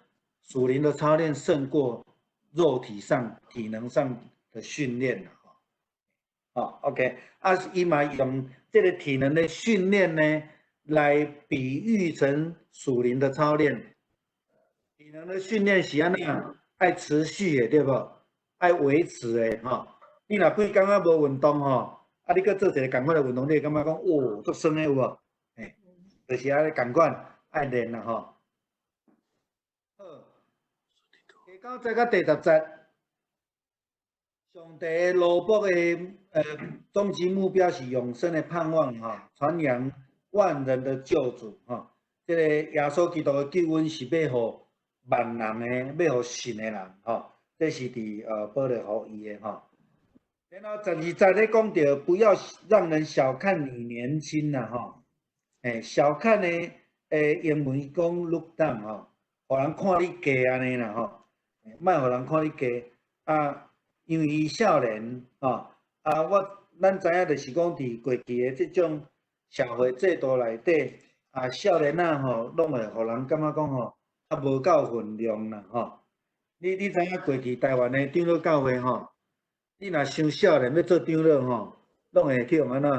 屬靈的操練勝過肉體上、體能上的訓練啦，吼。OK，啊，伊嘛用這個體能的訓練呢，來比喻成屬靈的操練。體能的訓練是按怎？愛持續的，對無？愛維持的，吼。你若幾工仔無運動吼，啊，你閣做一个仝款的運動，你會感覺講，哦，足酸的有無？欸，就是按呢仝款愛練啦，吼。好，第九節佮第十節，上帝的奴僕的終極目標是永生的盼望，吼，傳揚萬人的救主，吼。這个耶穌基督的救恩是欲予萬人的，欲予信的人，吼。這是佇保羅予伊的，吼。然後十二節咧講著，不要讓人小看你年輕啦，吼。欸，小看呢，英文講 look down 吼，予人看你低按呢啦，吼。莫予人看你低啊，因為伊少年，吼啊，咱知影就是講，佇過去的這種社會制度內底，啊，少年仔吼，攏會予人感覺講吼，較無夠份量啦，吼。你知影過去台灣的長老教會吼，你若傷少年欲做長老吼，攏會去予按怎？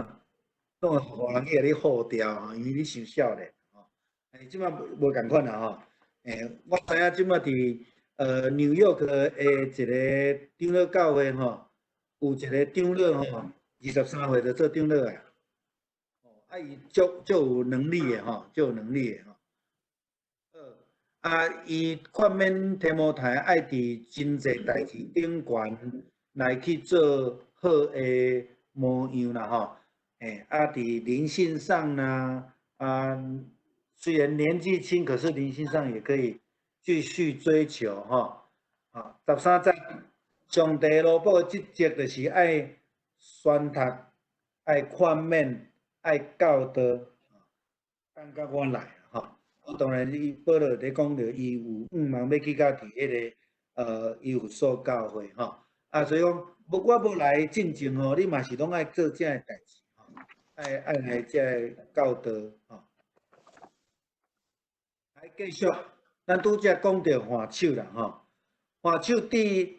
攏會予人去共你唬掉吼，因為你傷少年吼。欸，這擺無仝款啦吼。欸，我知影這擺佇紐約的一个長老教會吼，有一个長老吼，23歲就做長老啊。啊，伊足足有能力的吼，足有能力的吼。啊，伊勸勉提摩太愛佇真濟代誌頂懸來去做好的模樣啦吼。欸，啊，佇靈性上呢，啊，雖然年紀輕，可是靈性上也可以繼續追求吼。啊，13節，上帝奴僕的職責就是愛宣讀、愛勸勉、愛教導，等到我來吼。當然，伊保羅咧講著，伊有向望欲去到佇彼个以弗所教會吼。啊，所以講，無我無來進前吼，你嘛是攏愛做這个代誌吼，愛來這个教導吼。來繼續，咱拄才講著換手啦吼，換手佇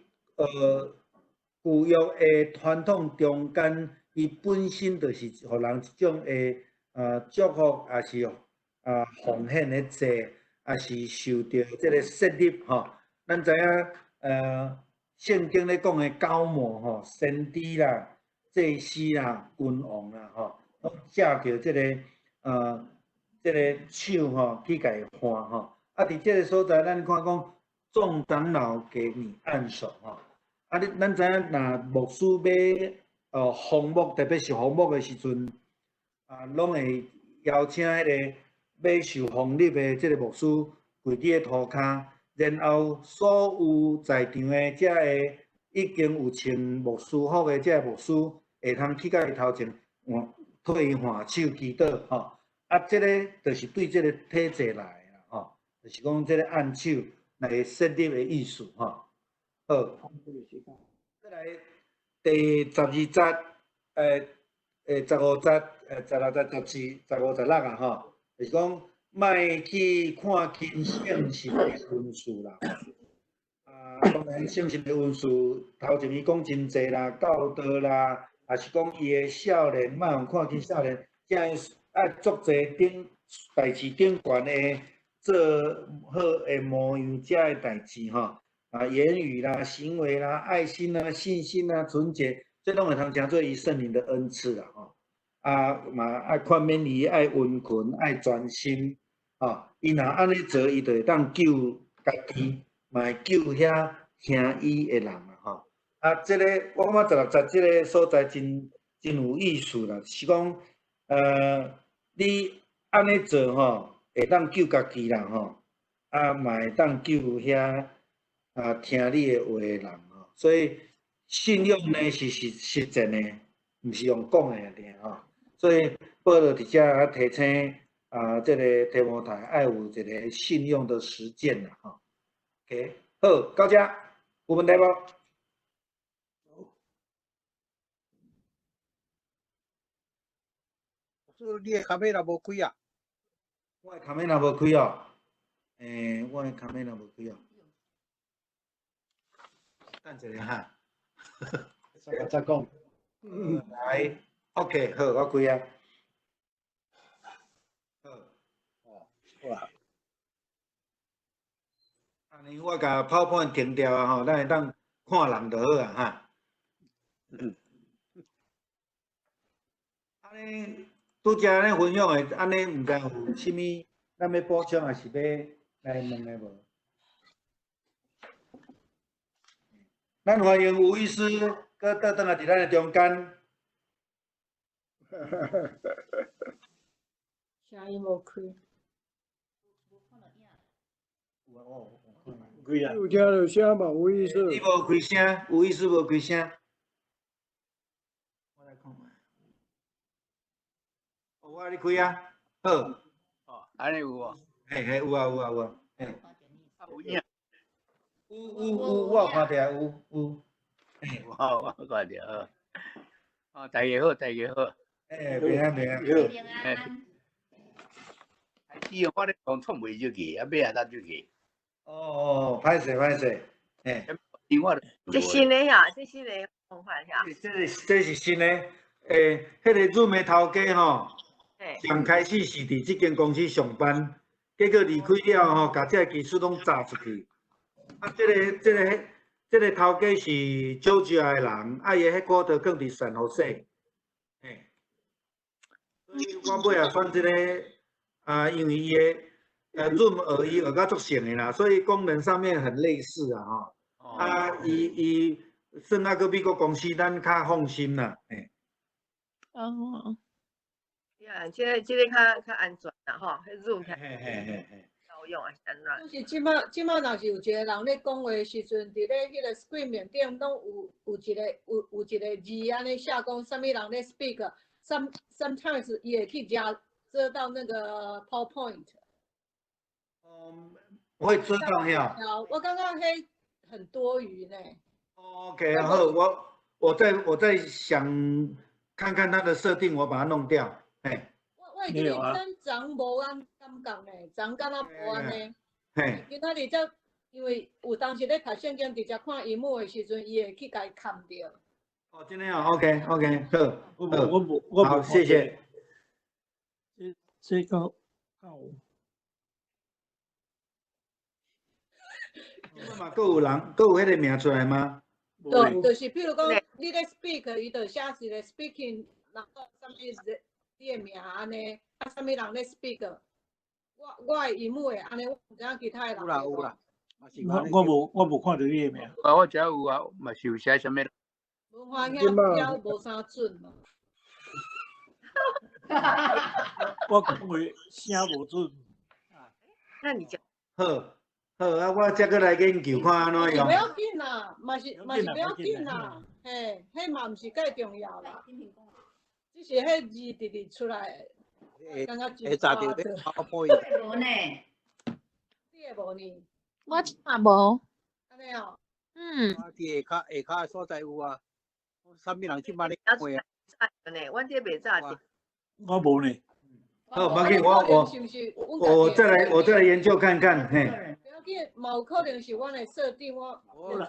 舊約的傳統中間，伊本身就是予人一種的祝福，抑是奉獻的祭，抑是受著這个設立吼。咱知影聖經咧講的膏抹吼，先知啦、祭司啦、君王啦吼，攏藉著這个手吼去共伊換吼。啊，佇這个所在，咱看講眾長老給你按手吼。啊，咱知影，若牧師欲封牧，特別是封牧的時陣，啊，攏會邀請彼个欲受封立的這个牧師跪佇个塗跤，然後所有在場的這个已經有穿牧師服的這个牧師，會通去共伊頭前換替伊換手祈禱吼。啊，這个就是對這个體制來的啦吼，就是講這个按手來設立的意思吼。好，再來第十二節，15節，16節、14、15、16啊吼，就是講莫去看輕聖神的恩賜啦。啊，當然聖神的恩賜，頭前伊講真濟啦，教導啦，抑是講伊的少年，莫予看輕少年，這个愛足濟頂代誌頂懸的做好的模樣，這个代誌吼。啊，言语啦、行为啦、爱心啦、信心啦、纯洁，这拢会通成做伊圣灵的恩赐啦吼。啊，嘛爱宽免伊，爱温存，爱专心，吼。伊若按呢做，伊就会当救家己，嘛会救遐听伊的人啦吼。啊，这个我感觉16节这个所在真真有意思啦，是讲，你按呢做吼，会当救家己啦吼，啊，嘛会当救遐啊听你的话的人吼。所以信仰呢是实实践的，毋是用讲的尔吼。所以保罗伫遮提醒啊，这个提摩太爱有一个信用的实践啦吼。OK，好，到遮有问题无？所以你的卡片若无开啊？我的卡片若无开哦，欸，我的卡片若无开哦。等一下哈。再讲。来，OK，好，我开啊。好，哦，好啊。按呢，我共 PowerPoint 停掉啊吼，咱会当看人就好啊哈。按呢，拄才按呢分享的，按呢毋知有啥物，咱欲补充，抑是欲来问的无？咱欢迎吴医师阁倒转来伫咱的中间。声音无开。开啊！有听著声无？吴医师。你无开声，吴医师无开声。我来看觅。哦，我咧开啊，好。哦，按呢有无？嘿嘿，有啊有啊有啊，嘿。有影。有有有，我有看著有有。有，我看著好。哦，大家好，大家好。欸，平安平安。欸。开始我咧讲创袂入去，啊尾仔才入去。哦哦，歹势歹势，嘿。这新的呀，这新的方法呀。这是新的，欸，彼个 Zoom 的头家吼，上开始是伫这间公司上班，结果离开了吼，共这个技术拢炸出去。啊，这个头家是佐治亚的人，啊，伊的 headquarter 放伫 San Jose，嘿。所以我尾仔选这个，啊，因为伊的Zoom 学伊学甲足像的啦，所以功能上面很类似啊，吼。啊，伊算啊，阁美国公司，咱较放心啦，嘿。哦。呀，这个较安全啦，吼，彼 Zoom 较。嘿嘿嘿嘿。用啊，是按怎？就是这摆，若是有一个人咧讲话的时阵，伫咧彼个 screen 面顶拢有一个字按呢写讲，啥物人咧 speak，sometimes 伊会去遮到那个 PowerPoint。嗯，会遮到遐。我感觉彼很多余呢。 OK，好，我再想看看它的设定，我把它弄掉，嘿。我会记得咱昨无按感觉呢，昨敢若无按呢。嘿。今仔日才，因为有当时咧读圣经，直接看萤幕的时阵，伊会去共伊崁著。哦，真的哦，OK，OK，好，我无，好，谢谢。这个有。这嘛，阁有人，阁有彼个名出来吗？对，就是比如讲，你咧 speak，伊就写一个 speaking，然后啥物你的名按呢，啊，啥物人咧 speak，我的萤幕会按呢，我毋知影其他的人。有啦有啦，我无看著你的名。啊，我遮有啊，嘛是有写啥物。文化兄了无啥准嘛。我讲话声无准。那你讲。好，好啊，我再阁来研究看按怎用。不要紧啦，嘛是不要紧啦，嘿，彼嘛毋是介重要啦。只是彼字直直出来，感觉会炸著咧 PowerPoint。无呢？你会无呢？我嘛无。按呢哦。嗯。啊，伫下跤下跤所在有啊，啥物人这摆咧讲话啊？炸呢？阮这袂炸著。我无呢。好，无紧，我再来研究看看，嘿。不要紧，嘛有可能是阮的设定，我。无啦，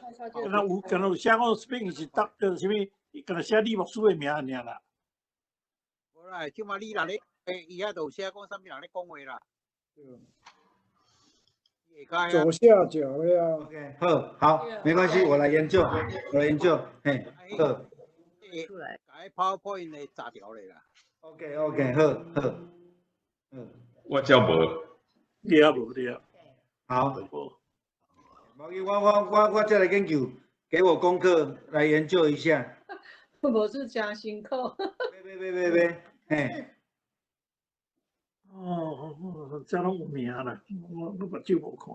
敢若有写讲 speaking 是答叫啥物？敢若写李牧师的名尔啦。无啦，这摆你若咧，伊遐就有写讲啥物人咧讲话啦。对。左下角的啊。 OK，好，好，沒關係，我來研究，我來研究，嘿，好。出來，共 PowerPoint 的炸掉咧啦。 OK，OK，好，好，嗯。我這無。你也無對啊。好。無去，我再來研究，給我功課來研究一下。無是真辛苦。別別別別，嘿。哦，這攏有名啦，我目睭無看，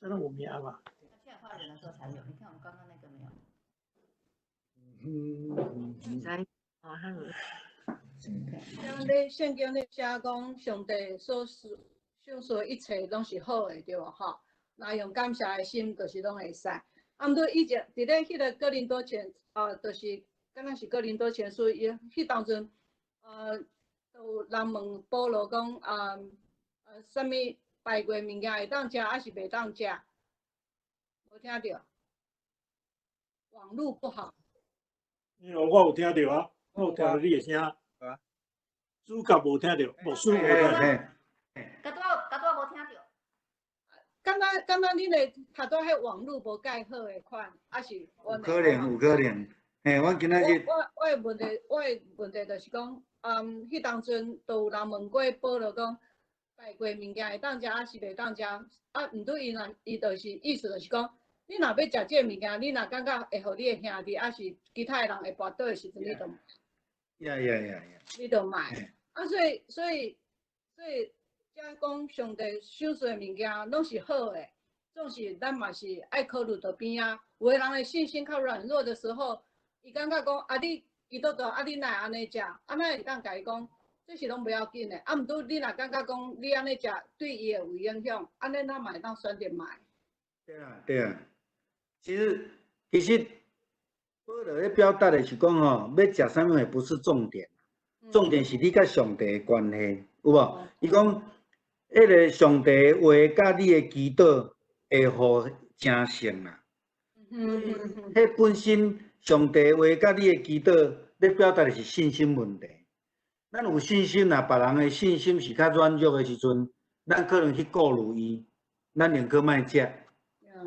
這攏有名嘛。畫人的時候才有，你看我們剛剛那個沒有。知哦，他有。像咧聖經咧寫講，上帝所賜、所賜一切攏是好的，對無吼？若用感謝的心，就是攏會使。啊，毋過以前佇咧彼個哥林多前，啊，就是敢若是哥林多前書，伊彼當陣，有人問保羅講，啊，啥物拜過物件會當食，抑是袂當食？無聽著？網路不好。我有聽著啊，我有聽著你的聲。啊。主角無聽著，牧師無聽著。剛拄仔無聽著。敢若恁的頭拄彼網路無蓋好的款，抑是有可能，有可能。嘿，我今仔日。我的問題就是講，彼當陣都有人問過保羅講，拜過物件會當食，抑是袂當食？啊，毋對，伊若伊就是意思就是講，你若欲食這个物件，你若感覺會予你的兄弟，抑是其他的人會跋倒的時陣，你就你就莫。啊，所以，才講上帝賞賜的物件攏是好的，總是咱嘛是愛考慮著邊仔。有的人的信心較軟弱的時候，伊感覺講啊，你基督徒啊，你哪會按呢食？啊，咱會當共伊講，這是攏無要緊的。啊，毋過你若感覺講你按呢食對伊會有影響，按呢咱嘛會當選擇莫。對啊，對啊。其實，保羅咧表達的是講吼，欲食啥物貨不是重點，重點是你佮上帝的關係，有無？伊講，彼个上帝的話佮你的祈禱會予成聖啦。彼本身上帝的話佮你的祈禱，咧表達的是信心問題。咱有信心，若別人的信心是較軟弱的時陣，咱可能去顧慮伊，咱寧可莫食，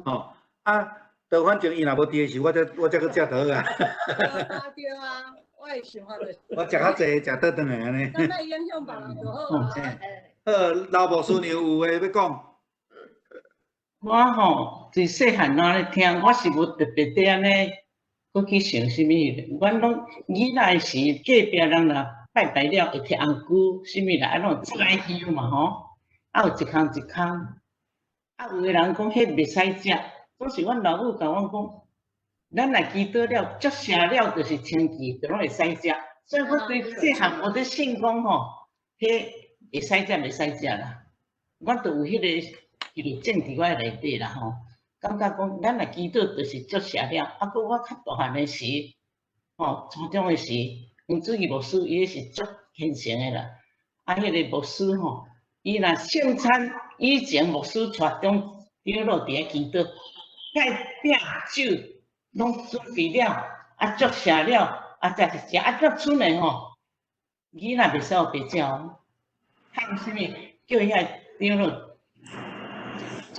吼啊，就反正伊若無佇的時，我才閣食就好啊。對啊，我的想法就是。我食較濟，食倒轉來按呢。咱莫影響別人就好啊。好，老牧師娘有話欲講。我吼自細漢按呢聽，我是無特別佇按呢，閣去想啥物。阮攏囡仔時，隔壁人若拜拜了，會提紅龜啥物來，啊攏有插香嘛吼，啊有一空一空。啊有的人講彼袂使食，總是阮老母共阮講，咱若祈禱了，祝聖了，就是清氣，就攏會使食。所以我對細漢無咧信講吼，彼會使食袂使食啦。我就有彼个。伊就種佇我內底啦吼，感覺講咱若祈禱就是祝聖了，啊，閣我較大漢的時，吼，初中的時，黃主義牧師伊彼是足虔誠的啦，啊，彼个牧師吼，伊若聖餐以前牧師帶長長老佇遐祈禱，蓋餅酒攏準備了，啊，祝聖了，啊，才去食，啊，才出來吼，囡仔袂使予白食哦，喊啥物叫遐長老。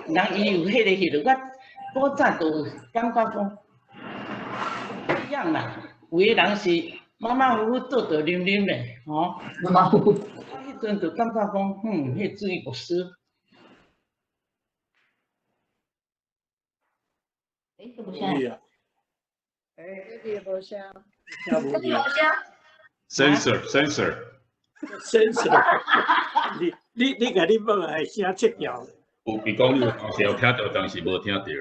人伊有彼个，我古早就有感覺講一樣啦。有的人是馬馬虎虎倒倒啉啉咧，吼。馬馬虎虎。我彼陣就感覺講，彼主義牧師。欸，這無聲。欸，這無聲。無聲。 Sensor, sensor。 Sensor。你共你問來聲切掉。有伊講你有當時有聽著，但是無聽著。對，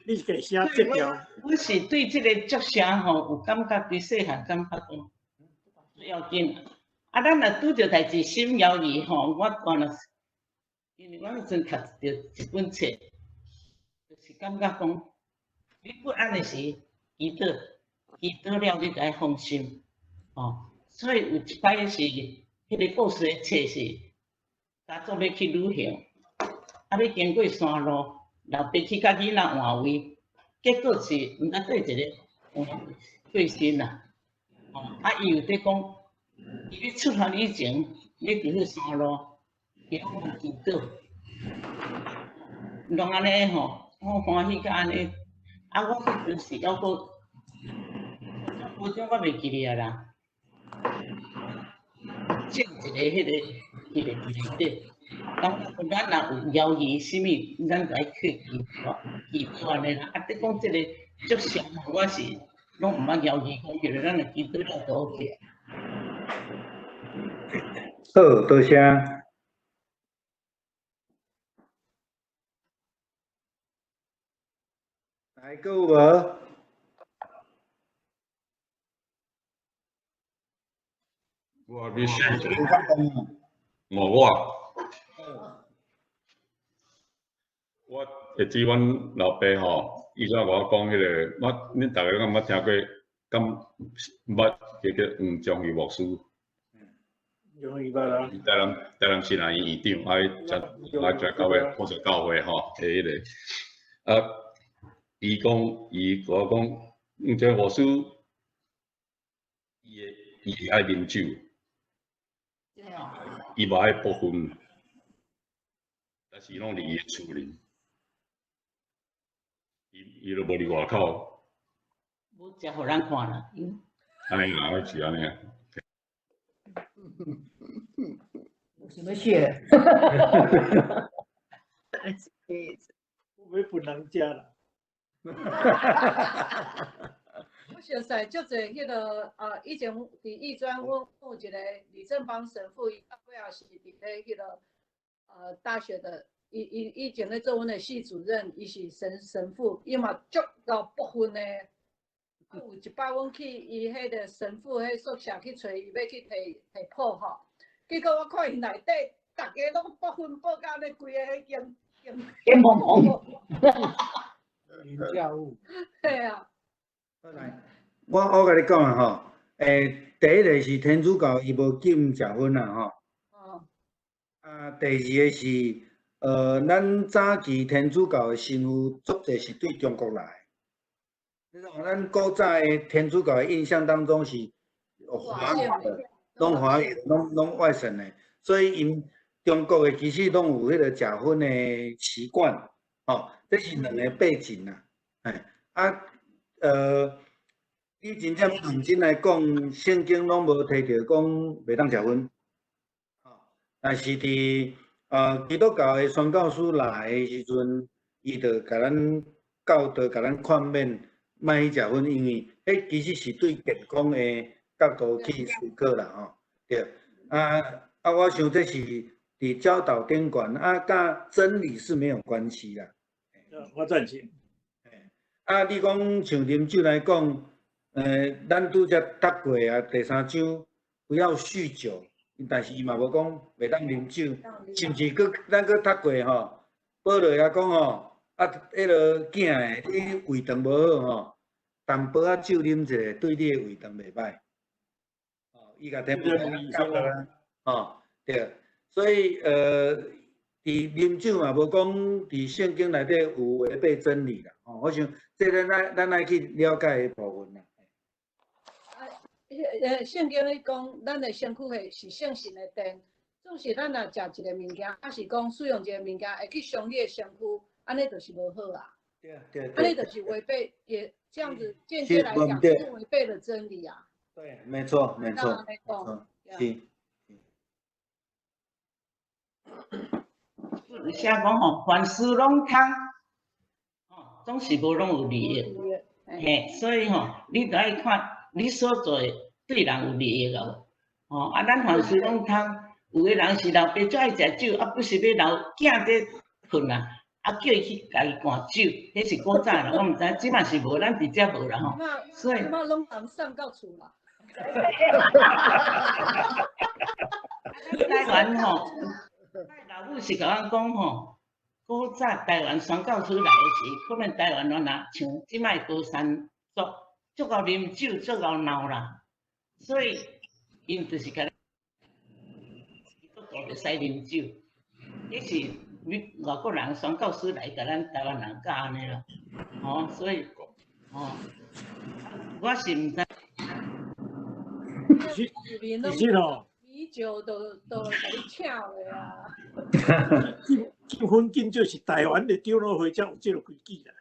你是共聲切掉。我是對這个祝聖吼有感覺，對細漢感覺講不要緊。啊，咱若拄著代誌心搖意吼，我慣了，因為我彼陣讀著一本冊，就是感覺講，你不安的時，祈禱，祈禱了你就愛放心，吼。所以有一擺是，彼个故事的冊是，家族欲去旅行。啊！欲經過山路，老爸去共囡仔換位，結果是毋知佗一个過身啦。哦，啊！伊有佇講，伊欲出發以前，欲佇彼山路，伊攏有祈禱。攏按呢吼，我歡喜甲按呢。啊，我彼陣時猶閣，高中我袂記得啊啦。種一个彼个伫內底，感覺咱若有猶豫啥物，咱就愛去祈禱，祈禱按呢啦。啊，你講這个足相，我是攏毋捌猶豫講起來，咱若祈禱了就 OK。好，多謝。來，閣有無？我你想一个，无我，我會記阮老爸吼，伊怎共我講彼个，我恁逐个敢捌聽過？敢捌叫做黃忠義牧師？黃忠義捌啊。台南新南醫院長，啊，伊食教會，普世教會吼，的彼个，啊，伊講，伊共我講，黃忠義牧師，伊會愛啉酒，伊嘛愛博薰，但是攏佇伊的厝裡，伊都無佇外口。無食予人看啦。按呢啦，是按呢。有啥物事？我欲分人食啦。我熟似足濟彼个啊，以前佇藝專，阮有一个李正邦神父，伊到尾也是佇咧彼个大學的，伊以前咧做阮的系主任，伊是神父，伊嘛足𠢕博薰的。啊，有一擺阮去伊彼个神父彼宿舍去揣伊，欲去提提譜吼，結果我看𪜶內底，逐家攏博薰博甲咧，規個彼間間蒙蒙。對啊。我共你講啊吼，第一个是天主教伊無禁食薰啦吼。哦。啊，第二个是，咱早期天主教的神父足濟是對中國來。你知影咱古早的天主教的印象當中是華語的，攏華語，攏外省的，所以𪜶中國的其實攏有彼個食薰的習慣，吼，這是兩個背景啦，啊，你真正認真來講，聖經攏無提著講袂當食薰，但是佇基督教的宣教師來的時陣，伊就共咱教導、共咱勸勉，莫去食薰，因為彼其實是對健康的角度去思考啦，吼，對。啊，我想這是佇教導頂懸，啊，佮真理是沒有關係啦。我贊成。啊，你講像啉酒來講，咱拄才讀過啊，第三章不要酗酒，但是伊嘛無講袂當啉酒，甚至閣咱閣讀過吼，保羅也講吼，啊，彼个囝的，你胃腸無好吼，淡薄仔酒啉一下，對你的胃腸袂歹。哦，伊共提摩太教啦，吼，對，所以佇啉酒嘛，無講佇聖經內底有違背真理啦，吼，我想這咱愛去了解的部分啦。聖經咧講，咱的身軀是聖神的殿，總是咱若食一個物件，抑是講使用一個物件會去傷你的身軀，按呢就是無好啊。對對。按呢就是違背，也這樣子間接來講，是違背了真理啊。對，沒錯，沒錯，沒錯，是。寫講吼，凡事攏通，吼，總是無攏有利益，嘿，所以吼，你著愛看你所做的對人有利益無？吼，啊，咱凡事攏通，有的人是老爸足愛食酒，啊，不是欲留囝佇睏啊，啊，叫伊去共伊灌酒，彼是古早啦，我毋知，這馬是無，咱佇遮無啦吼。所以。這馬攏人送到厝啦。台灣吼。老母是共阮講吼，古早台灣宣教師來的時，可能台灣人若像這擺高山族，足𠢕啉酒，足𠢕鬧啦，所以𪜶就是共基督徒袂使啉酒，彼是外國人宣教師來共咱台灣人教按呢啦，吼，所以，吼，我是毋知。其實吼。米招就共你请落啊。禁薰禁酒是台湾的长老会才有这个规矩啦。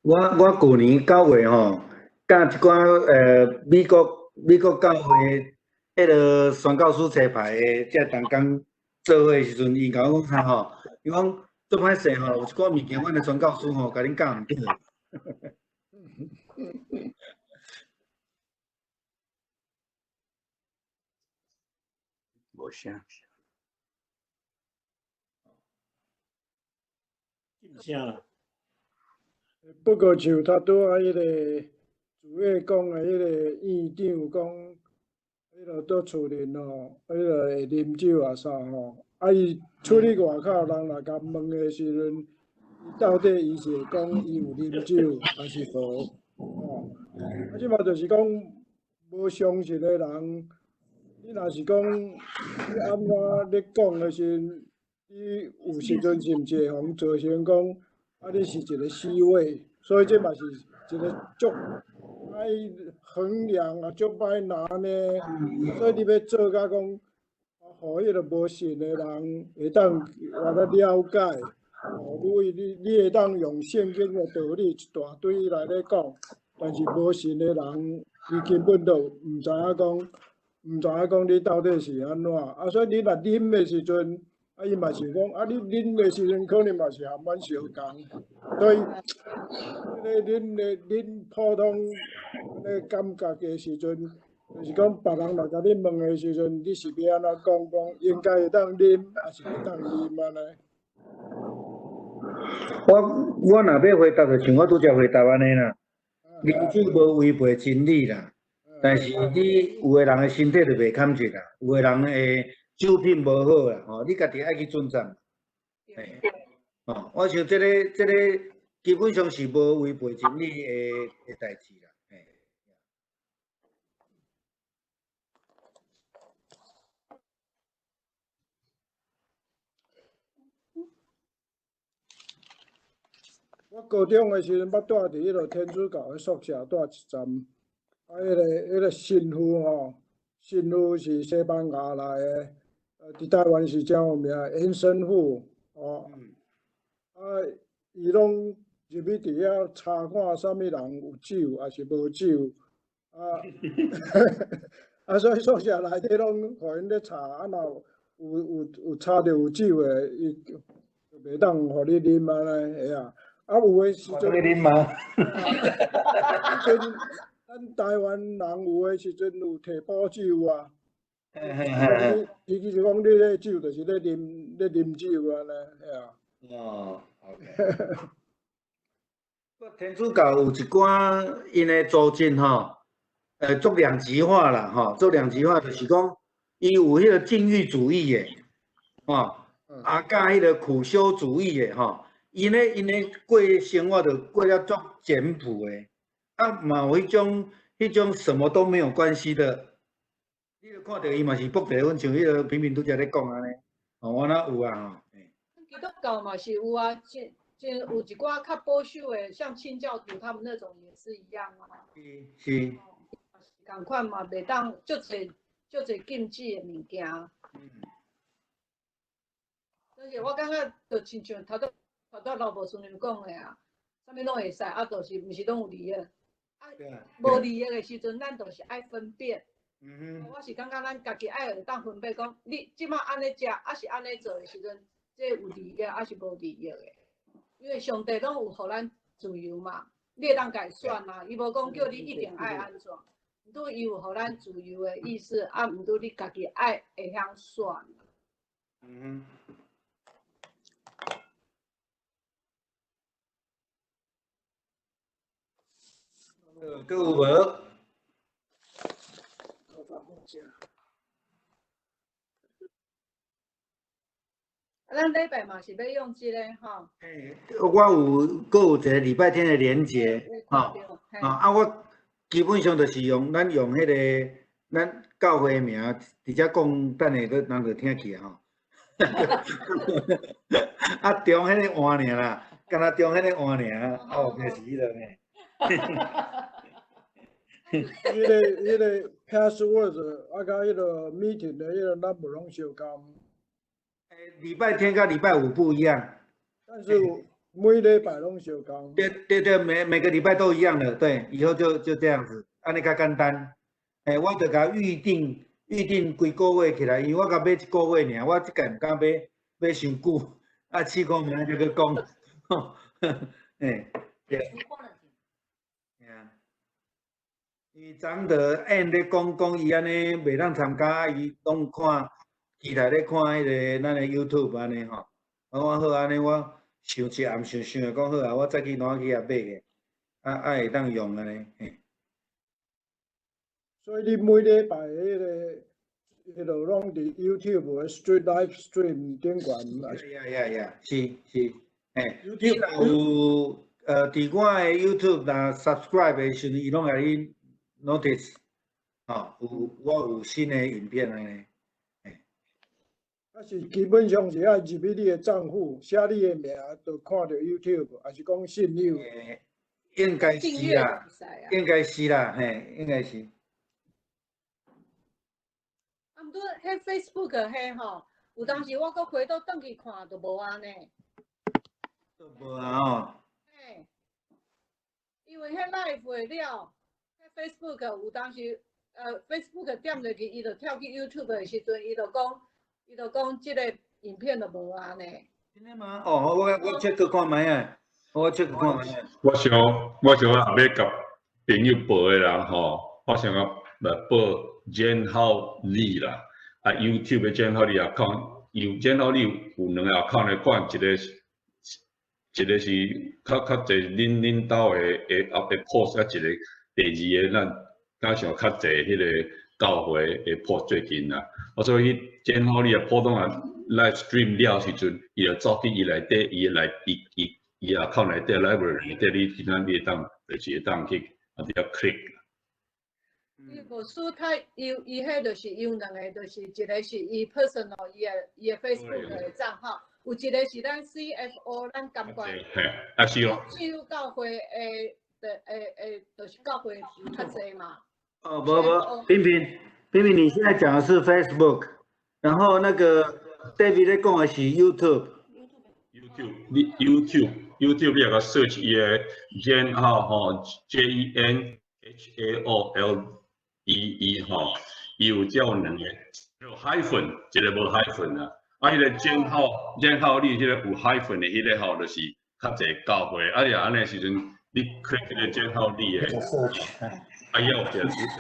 我旧年9月吼，佮一寡美国教会彼个宣教师车牌的这同工做伙的时阵，伊共我讲啥吼？伊讲足歹势吼，有一寡物件，阮的宣教师吼，共恁教毋对。无声。禁声啦。不过像头拄仔彼个主委讲的彼个院长讲，彼个伫厝里吼，彼个会啉酒啊啥吼，啊伊出去外口，人若共问的时阵，伊到底伊是会讲伊有啉酒，抑是无？吼，啊这嘛就是讲无相信的人，你若是讲你按怎咧讲的时阵，你有时阵是毋是会予人造成讲？啊！你是一个 C 位，所以这嘛是一个足歹衡量啊，足歹拿捏。所以你欲做甲讲，予彼个无信的人会当来了解。哦，你会当用圣经的道理一大堆来咧讲，但是无信的人，伊根本就毋知影讲，毋知影讲你到底是按怎。啊，所以你若啉的时阵。啊，伊嘛想讲，啊，你啉的时阵可能嘛是含阮相仝，所以，这个恁的恁普通咧感觉的时阵，就是讲别人来共你问的时阵，你是欲按怎讲？讲应该会当啉，抑是袂当啉按呢？我若欲回答，就像我拄才回答按呢啦。啉酒无违背真理啦，但是你有的人的身体就袂堪得啦，有的人的酒品无好啦，吼，你家己爱去尊重。嘿，哦，我想这个基本上是无违背真理的代志啦。嘿。我高中的时阵，捌蹛伫彼个天主教的宿舍蹛一阵，啊，彼个神父吼，神父是西班牙来的，伫台湾是诚有名，严神父吼，啊，伊拢入去伫遐查看啥物人有酒，抑是无酒，啊，啊，所以宿舍内底拢予𪜶咧查，啊，若有查著有酒的，伊就袂当予你啉按呢，会啊。啊，有的时阵，啉吗？咱台湾人有的时阵有提补酒啊。伊其实讲你咧酒，就是咧啉酒按呢，嘿啊。哦，OK。天主教有一寡𪜶的组织吼，做两极化啦，吼，做两极化就是讲，伊有彼个禁欲主义的，吼，啊，佮彼个苦修主义的，吼。𪜶过生活就过了足简朴的，啊，嘛有彼种什么都没有关系的，你就看著伊嘛是博茶，阮像彼个平平拄才咧讲按呢，哦，我哪有啊吼。基督教嘛是有啊，真真有一寡较保守的，像清教徒他们那种也是一样啊。是是。仝款嘛，袂当足济足济禁止的物件。所以我感觉就亲像头拄。头拄老无孙讲的啊，啥物拢会使，啊，就是毋是拢有利益。啊，无利益的时阵，咱就是爱分辨。我是感觉咱家己爱会当分辨，讲你这摆按呢食，抑是按呢做的时阵，这有利益抑是无利益的。因为上帝拢有予咱自由嘛，你会当家选啊，伊无讲叫你一定爱按怎，毋过伊有予咱自由的意思，啊，毋过你家己爱会晓选。阁有无？咱礼拜嘛是欲用这个吼。嘿，我有阁有一个礼拜天的连结，吼，啊，我基本上就是用咱用彼个咱教会的名，直接讲，等下阁人就听去啊吼。啊，中彼个换尔啦，敢若中彼个换尔，哦，就是彼个呢。啊，彼个 password 啊，佮彼个 meeting 的彼个 number 攏相仝。禮拜天佮禮拜五不一樣。但是每禮拜攏相仝。對對對，每個禮拜都一樣的，對，以後就這樣子，按呢較簡單。欸，我就共預定規個月起來，因為我共買一個月爾，我這屆毋敢買傷久，啊，試看明仔載閣講。欸，對。因為昨昏按咧講講，伊按呢袂當參加，伊攏看，期待咧看彼个咱的 YouTube 按呢吼。啊，我好按呢，我想一暗想想講好啊，我早起攏去遐買个，啊啊會當用按呢。嘿。所以你每禮拜彼个攏佇 YouTube 的 stream live stream 頂懸。 Yeah yeah yeah，是是，嘿，你若有佇我的 YouTube 若 subscribe 的時陣，伊攏共你 notice，吼，有我有新的影片按呢。啊是基本上是愛入去你的帳戶，寫你的名，就看著 YouTube，還是講信友？應該是啦，應該是啦，嘿，應該是。啊，毋過彼 Facebook 彼吼，有當時我閣回倒轉去看，就無按呢。都無啊吼。嘿，因為彼 live 的了，彼 Facebook 有當時，Facebook 點入去，伊就跳去 YouTube 的時陣，伊就講這個影片就無按呢。真的嗎？哦，我 check 看覓啊，我 check 看覓啊。我想我若欲共朋友報的人吼，我想欲來報 Jen Hao Lee 啦，啊 YouTube 的 Jen Hao Lee account，有 Jen Hao Lee 有兩個 account 咧，看一個是一個是較濟恁兜的 post，啊一個第二個咱敢像較濟彼個教會的 post 最近啦，啊所以 Jen Hao Lee 啊普通啊 live stream 了時陣，伊就走去伊內底，伊內伊伊伊 account 內底 library 內底，你今仔你會當就是會當去啊佇遐 click。伊無輸他伊彼就是有兩個，就是一個是伊 personal 伊的 Facebook 的帳號，有一個是咱 CFO 咱監管。嘿，啊是哦。只教會的，就是教會較濟嘛。哦，無無，平平平平，你現在講的是 Facebook，然後那個 David 咧講的是 YouTube。 YouTube，你 YouTube，YouTube 你若共 search 伊的 Jen 號吼，JENHAOLEE 吼，伊有這有兩個，有 hyphen，一個無 hyphen 啊。啊，彼個 Jen Hao，Jen Hao Lee 彼個有 hyphen 的彼個吼，就是較濟教會。啊，你若按呢時陣，你 click 彼個 Jen Hao Lee 的，啊，伊有一個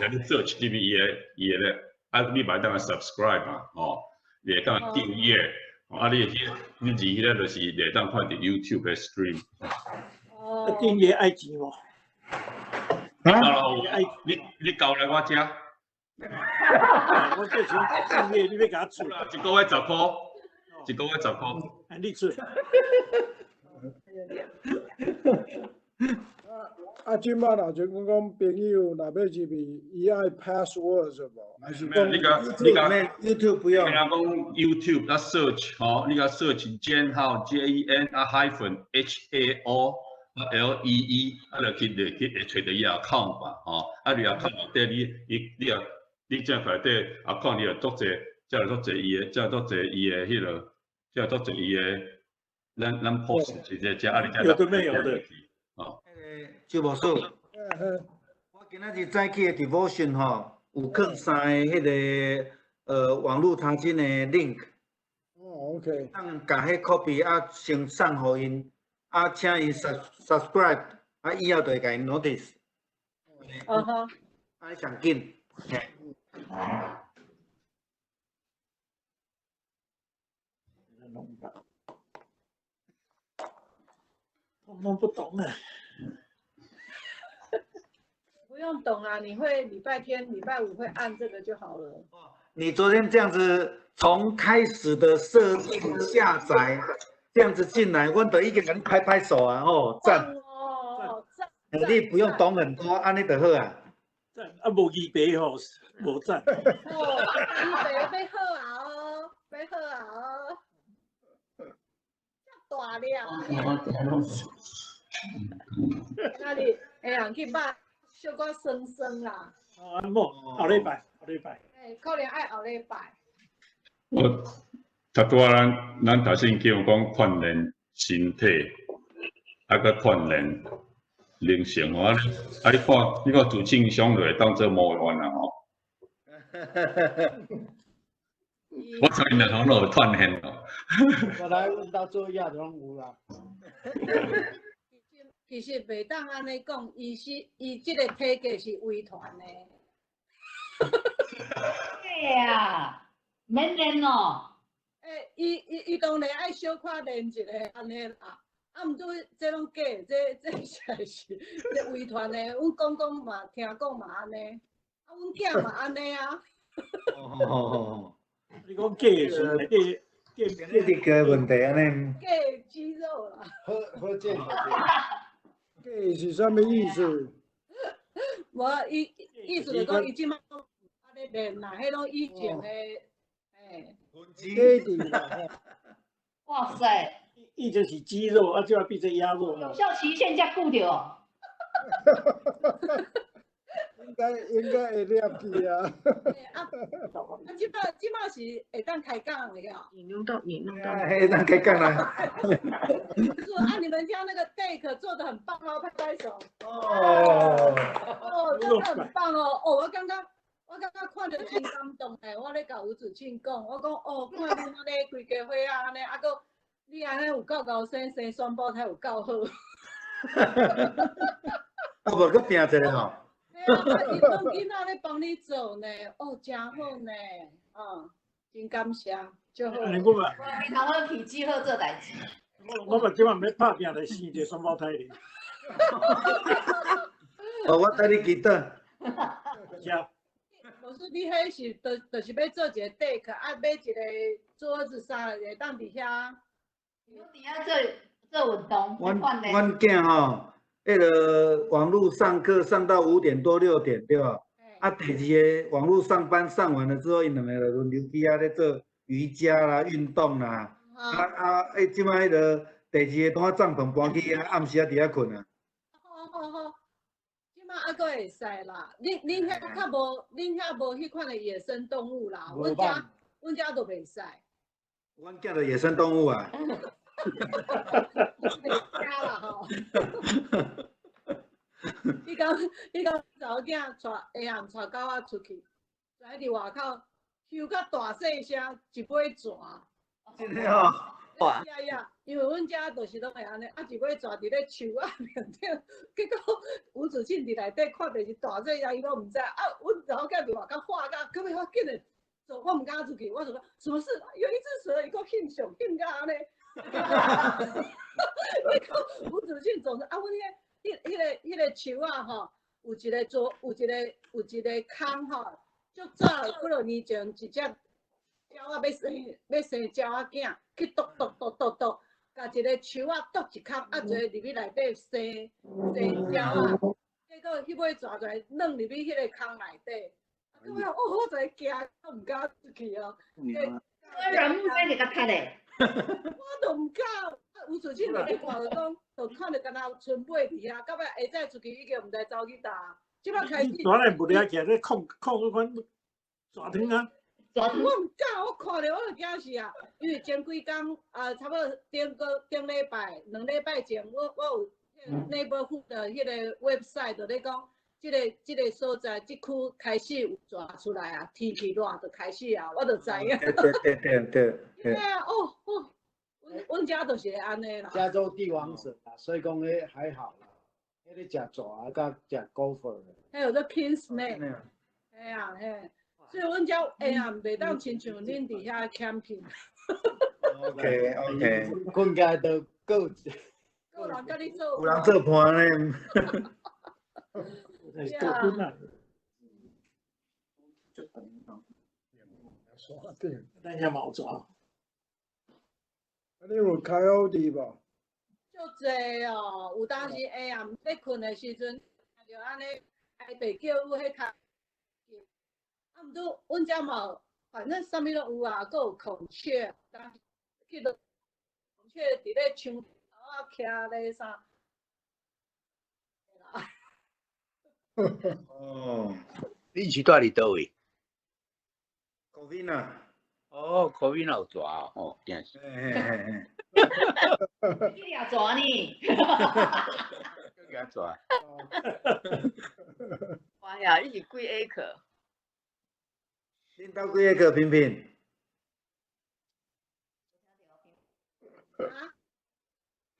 你 search 入去伊的咧，啊，你嘛會當 subscribe 嘛，吼，你會當訂閱，啊，你彼你入彼個就是會當看著 YouTube 的 stream。哦。訂閱愛錢無？啊！你交來我遮。我這想訂閱，你欲共我出？一個月10箍，一個月十箍。啊，你出。啊，這擺若就講講朋友若欲入去，伊愛 password 是無？還是講你共你共 YouTube 不用？聽講 YouTube 啊 search 吼，你共 search Jen Hao J E N 啊 hyphen HAO LEE 啊，就去就去會揣著伊 account 吧，吼，啊你 account 內底你你你啊，你這內底 account 你就足濟，這就足濟伊的，這足濟伊的彼個，這足濟伊的，咱 post 一個這啊你有的沒有的，哦。周牧師，我今仔日早起的 devotion 吼，有放三个彼个網路查經的 link。哦，OK。當共彼 copy 啊，先送予𪜶。啊，請伊 subscribe，啊，以後就會共𪜶 notice。嗯哼。按呢上緊。嘿。通通不懂啊。不用懂啊，你會禮拜天、禮拜五會按這個就好了。你昨天這樣子從開始的設定下載。這樣子進來，阮就已經共你拍拍手啊！吼，讚！哦，讚！你不用懂很多，按呢就好啊。讚啊，無預備吼，無讚。哦，預備欲好啊哦，欲好啊哦。大了。那你會用去肉小可酸酸啦。啊，無，後禮拜，後禮拜。欸，可能愛後禮拜。我拄拄仔咱讀聖經講鍛鍊身體，啊，閣鍛鍊靈性吼。啊，啊，你看朱慶祥就會當做模範啊吼。我相信兩項攏有鍛鍊咯。我來阮兜做業就攏有啦。其實袂當按呢講，伊是伊這個體格是遺傳的。對啊，免練咯。欸，伊當然愛小可練一下按呢啦。啊，毋過這攏假，這實在是這遺傳的。阮公公嘛聽講嘛按呢，啊，阮囝嘛按呢啊。哦。你講假的是內底假這個問題按呢。假的肌肉啦。好好這。假是啥物意思？無伊意思就講伊這擺按呢練啦，彼攏以前的，欸。假的啦。哇塞！以前是雞肉，啊，這擺變做鴨肉啦。有效期限遮久著哦。應該會裂去啊。啊，這擺是會當開講了。你弄到，你弄到。會當開講啦。說啊，你們家那個 deck 做得很棒哦，拍拍手。哦。哦，真的很棒哦！哦，我剛剛看著真感動的，我咧共吳子慶講，我講哦，看恁按呢規家伙仔按呢，啊閣你按呢有夠𠢕生，生雙胞胎有夠好。啊，無閣拼一下吼。嘿啊，𪜶攏囡仔咧幫你做呢，哦，真好呢，嗯，真感謝，足好。我嘛，你頭好氣只好做代誌。我嘛這擺欲拍拚來生一個雙胞胎咧。哦，我替你祈禱。是啊。無說你彼是就是欲做一個 deck，啊，買一個桌子啥會當佇遐。你佇遐做做運動，阮囝吼，彼个網路上課上到5點多6點，對吧？啊，第二个網路上班上完了之後，𪜶兩个就輪流去遐咧做瑜伽啦、運動啦。啊啊！欸，這擺彼个第二个拄仔帳篷搬去遐，暗時仔佇遐睏啊。好好好，這擺猶閣會使啦。恁遐較無，恁遐無彼款的野生動物啦。阮遮都袂使。阮囝就野生動物啊。袂驚啦吼。彼工查某囝帶下暗帶狗仔出去，在佇外口吼甲大細聲，一尾蛇。真的哦。哇！呀呀，因為阮遮就是攏會按呢，啊一尾蛇佇咧樹仔面頂，結果吳子慶佇內底看著是大細聲，伊攏毋知。啊，阮查某囝佇外口喊甲，到尾我緊來走，我毋敢出去，我就講什麼事？有一隻蛇，伊閣翕相翕甲按呢。結果吳子慶總是啊，阮彼個樹仔吼，有一個桌，有一個空吼，足早幾落年前，一隻鳥仔欲生鳥仔囝，去啄啄啄啄啄，共一個樹仔啄一空，啊，一个入去內底生生鳥仔，結果彼尾蛇就來鑽入去彼個空內底，啊，到尾哦，我就驚，我毋敢出去哦。我軟木塞就共踢咧。我都毋敢，吳子慶入去看就講，就看著敢若賰尾佇遐，到尾下早出去已經毋知走去佗。這擺開始。蛇來無掠起來，咧控控彼款蛇湯啊。我毋敢，我看著我就驚死啊！因為前幾工啊，差不多頂個頂禮拜、2禮拜前，我有 neighborhood 的彼個 website 就咧講，這個所在，這區開始有蛇出來啊，天氣熱就開始啊，我就知影。對對對對對。對啊，哦哦，阮遮就是會按呢啦。加州帝王蛇啊，所以講彼還好啦，彼個食蛇啊，佮食 gopher。還有個 king snake。嘿啊嘿。所以阮遮下暗袂當親像恁佇遐 camping。 OK OK。睏起來就閣有人佮你做。有人做伴咧。對啊。咱遐嘛有蛇。啊，你有 coyote 無？足濟哦，有當時下暗欲睏的時陣，就按呢，哀爸叫有彼較。啊，毋過阮遮嘛有，反正啥物攏有啊，閣有孔雀，當去到孔雀佇咧樹頭仔徛咧啥。哦，恁是蹛佇佗位？ Covina 啊。哦，Covina 有蛇哦，真是。嘿嘿嘿嘿。去掠蛇呢？掠蛇。哇呀，你是幾 acre？恁兜幾 acre 平平？啊？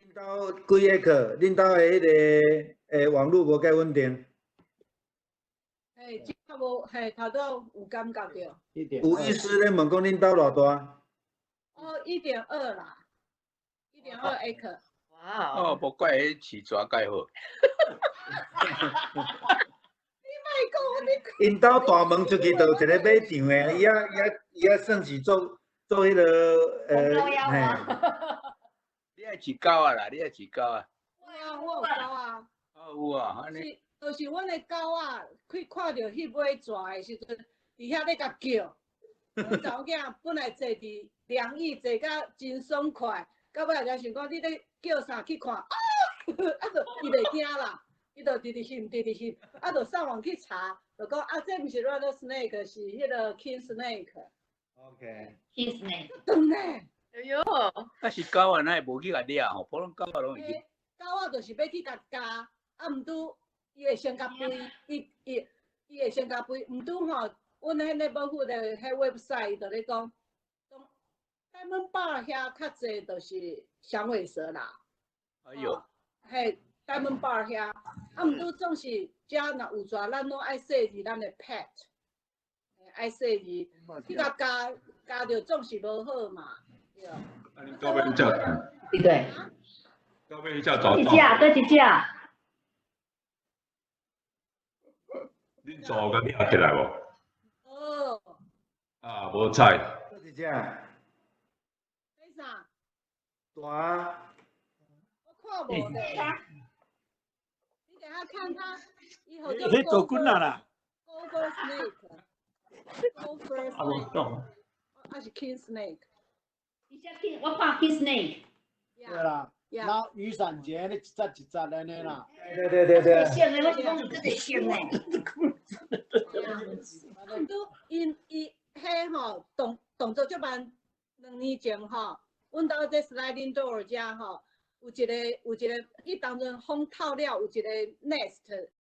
恁兜幾 acre？恁兜的彼个網路無介穩定。嘿，這較無，嘿，頭拄有感覺著。有意思咧問講恁兜偌大？哦，1.2啦，1.2 acre。哇哦，無怪彼飼蛇介好。你莫講你。𪜶兜大門出去就有一個馬場的，伊仔伊仔伊仔算是做做彼個嘿。你愛飼狗仔啦，你愛飼狗仔。對啊，我有狗仔。哦，有啊，按呢。是，就是阮的狗仔，去看著彼尾蛇的時陣，佇遐咧共叫。阮查某囝本來坐佇涼椅坐甲真爽快，到尾才想講你咧叫啥去看，啊，啊就伊袂驚啦，伊就直直翕，直直翕，啊就上網去查，就講啊這毋是 rattlesnake，是彼個 king snake。 OK。 king snake。長呢。哎喲。啊是狗仔，哪會無去共掠吼？普通狗仔攏會去。狗仔就是欲去共咬，啊毋拄伊會先共飛，伊會先共飛，毋拄吼，阮彼 neighborhood 的彼 website 伊就咧講，Diamond Bar 遐較濟就是響尾蛇啦。哎喲。嘿，Diamond Bar 遐，啊毋拄總是遮若有蛇，咱攏愛細膩咱的 pet，愛細膩，去共咬咬著總是無好嘛，對。啊，恁到尾彼隻？對對。到尾彼隻蛇一隻，閣一隻。恁蛇有共掠起來無？哦。啊，無彩。閣一隻。彼啥？大。我看無咧。你等下看它，伊號做。彼大滾仔啦。 Gopher snake。Gopher snake。還是 king snake。伊只 king，我看 king snake。對啦。那雨傘節咧一節一節按呢啦。對對對對。色的，我是講這個色的。啊，毋過𪜶伊彼吼動作足慢，2年前吼，阮兜這 sliding door 遮吼，有一個，伊當陣風透了，有一個 nest。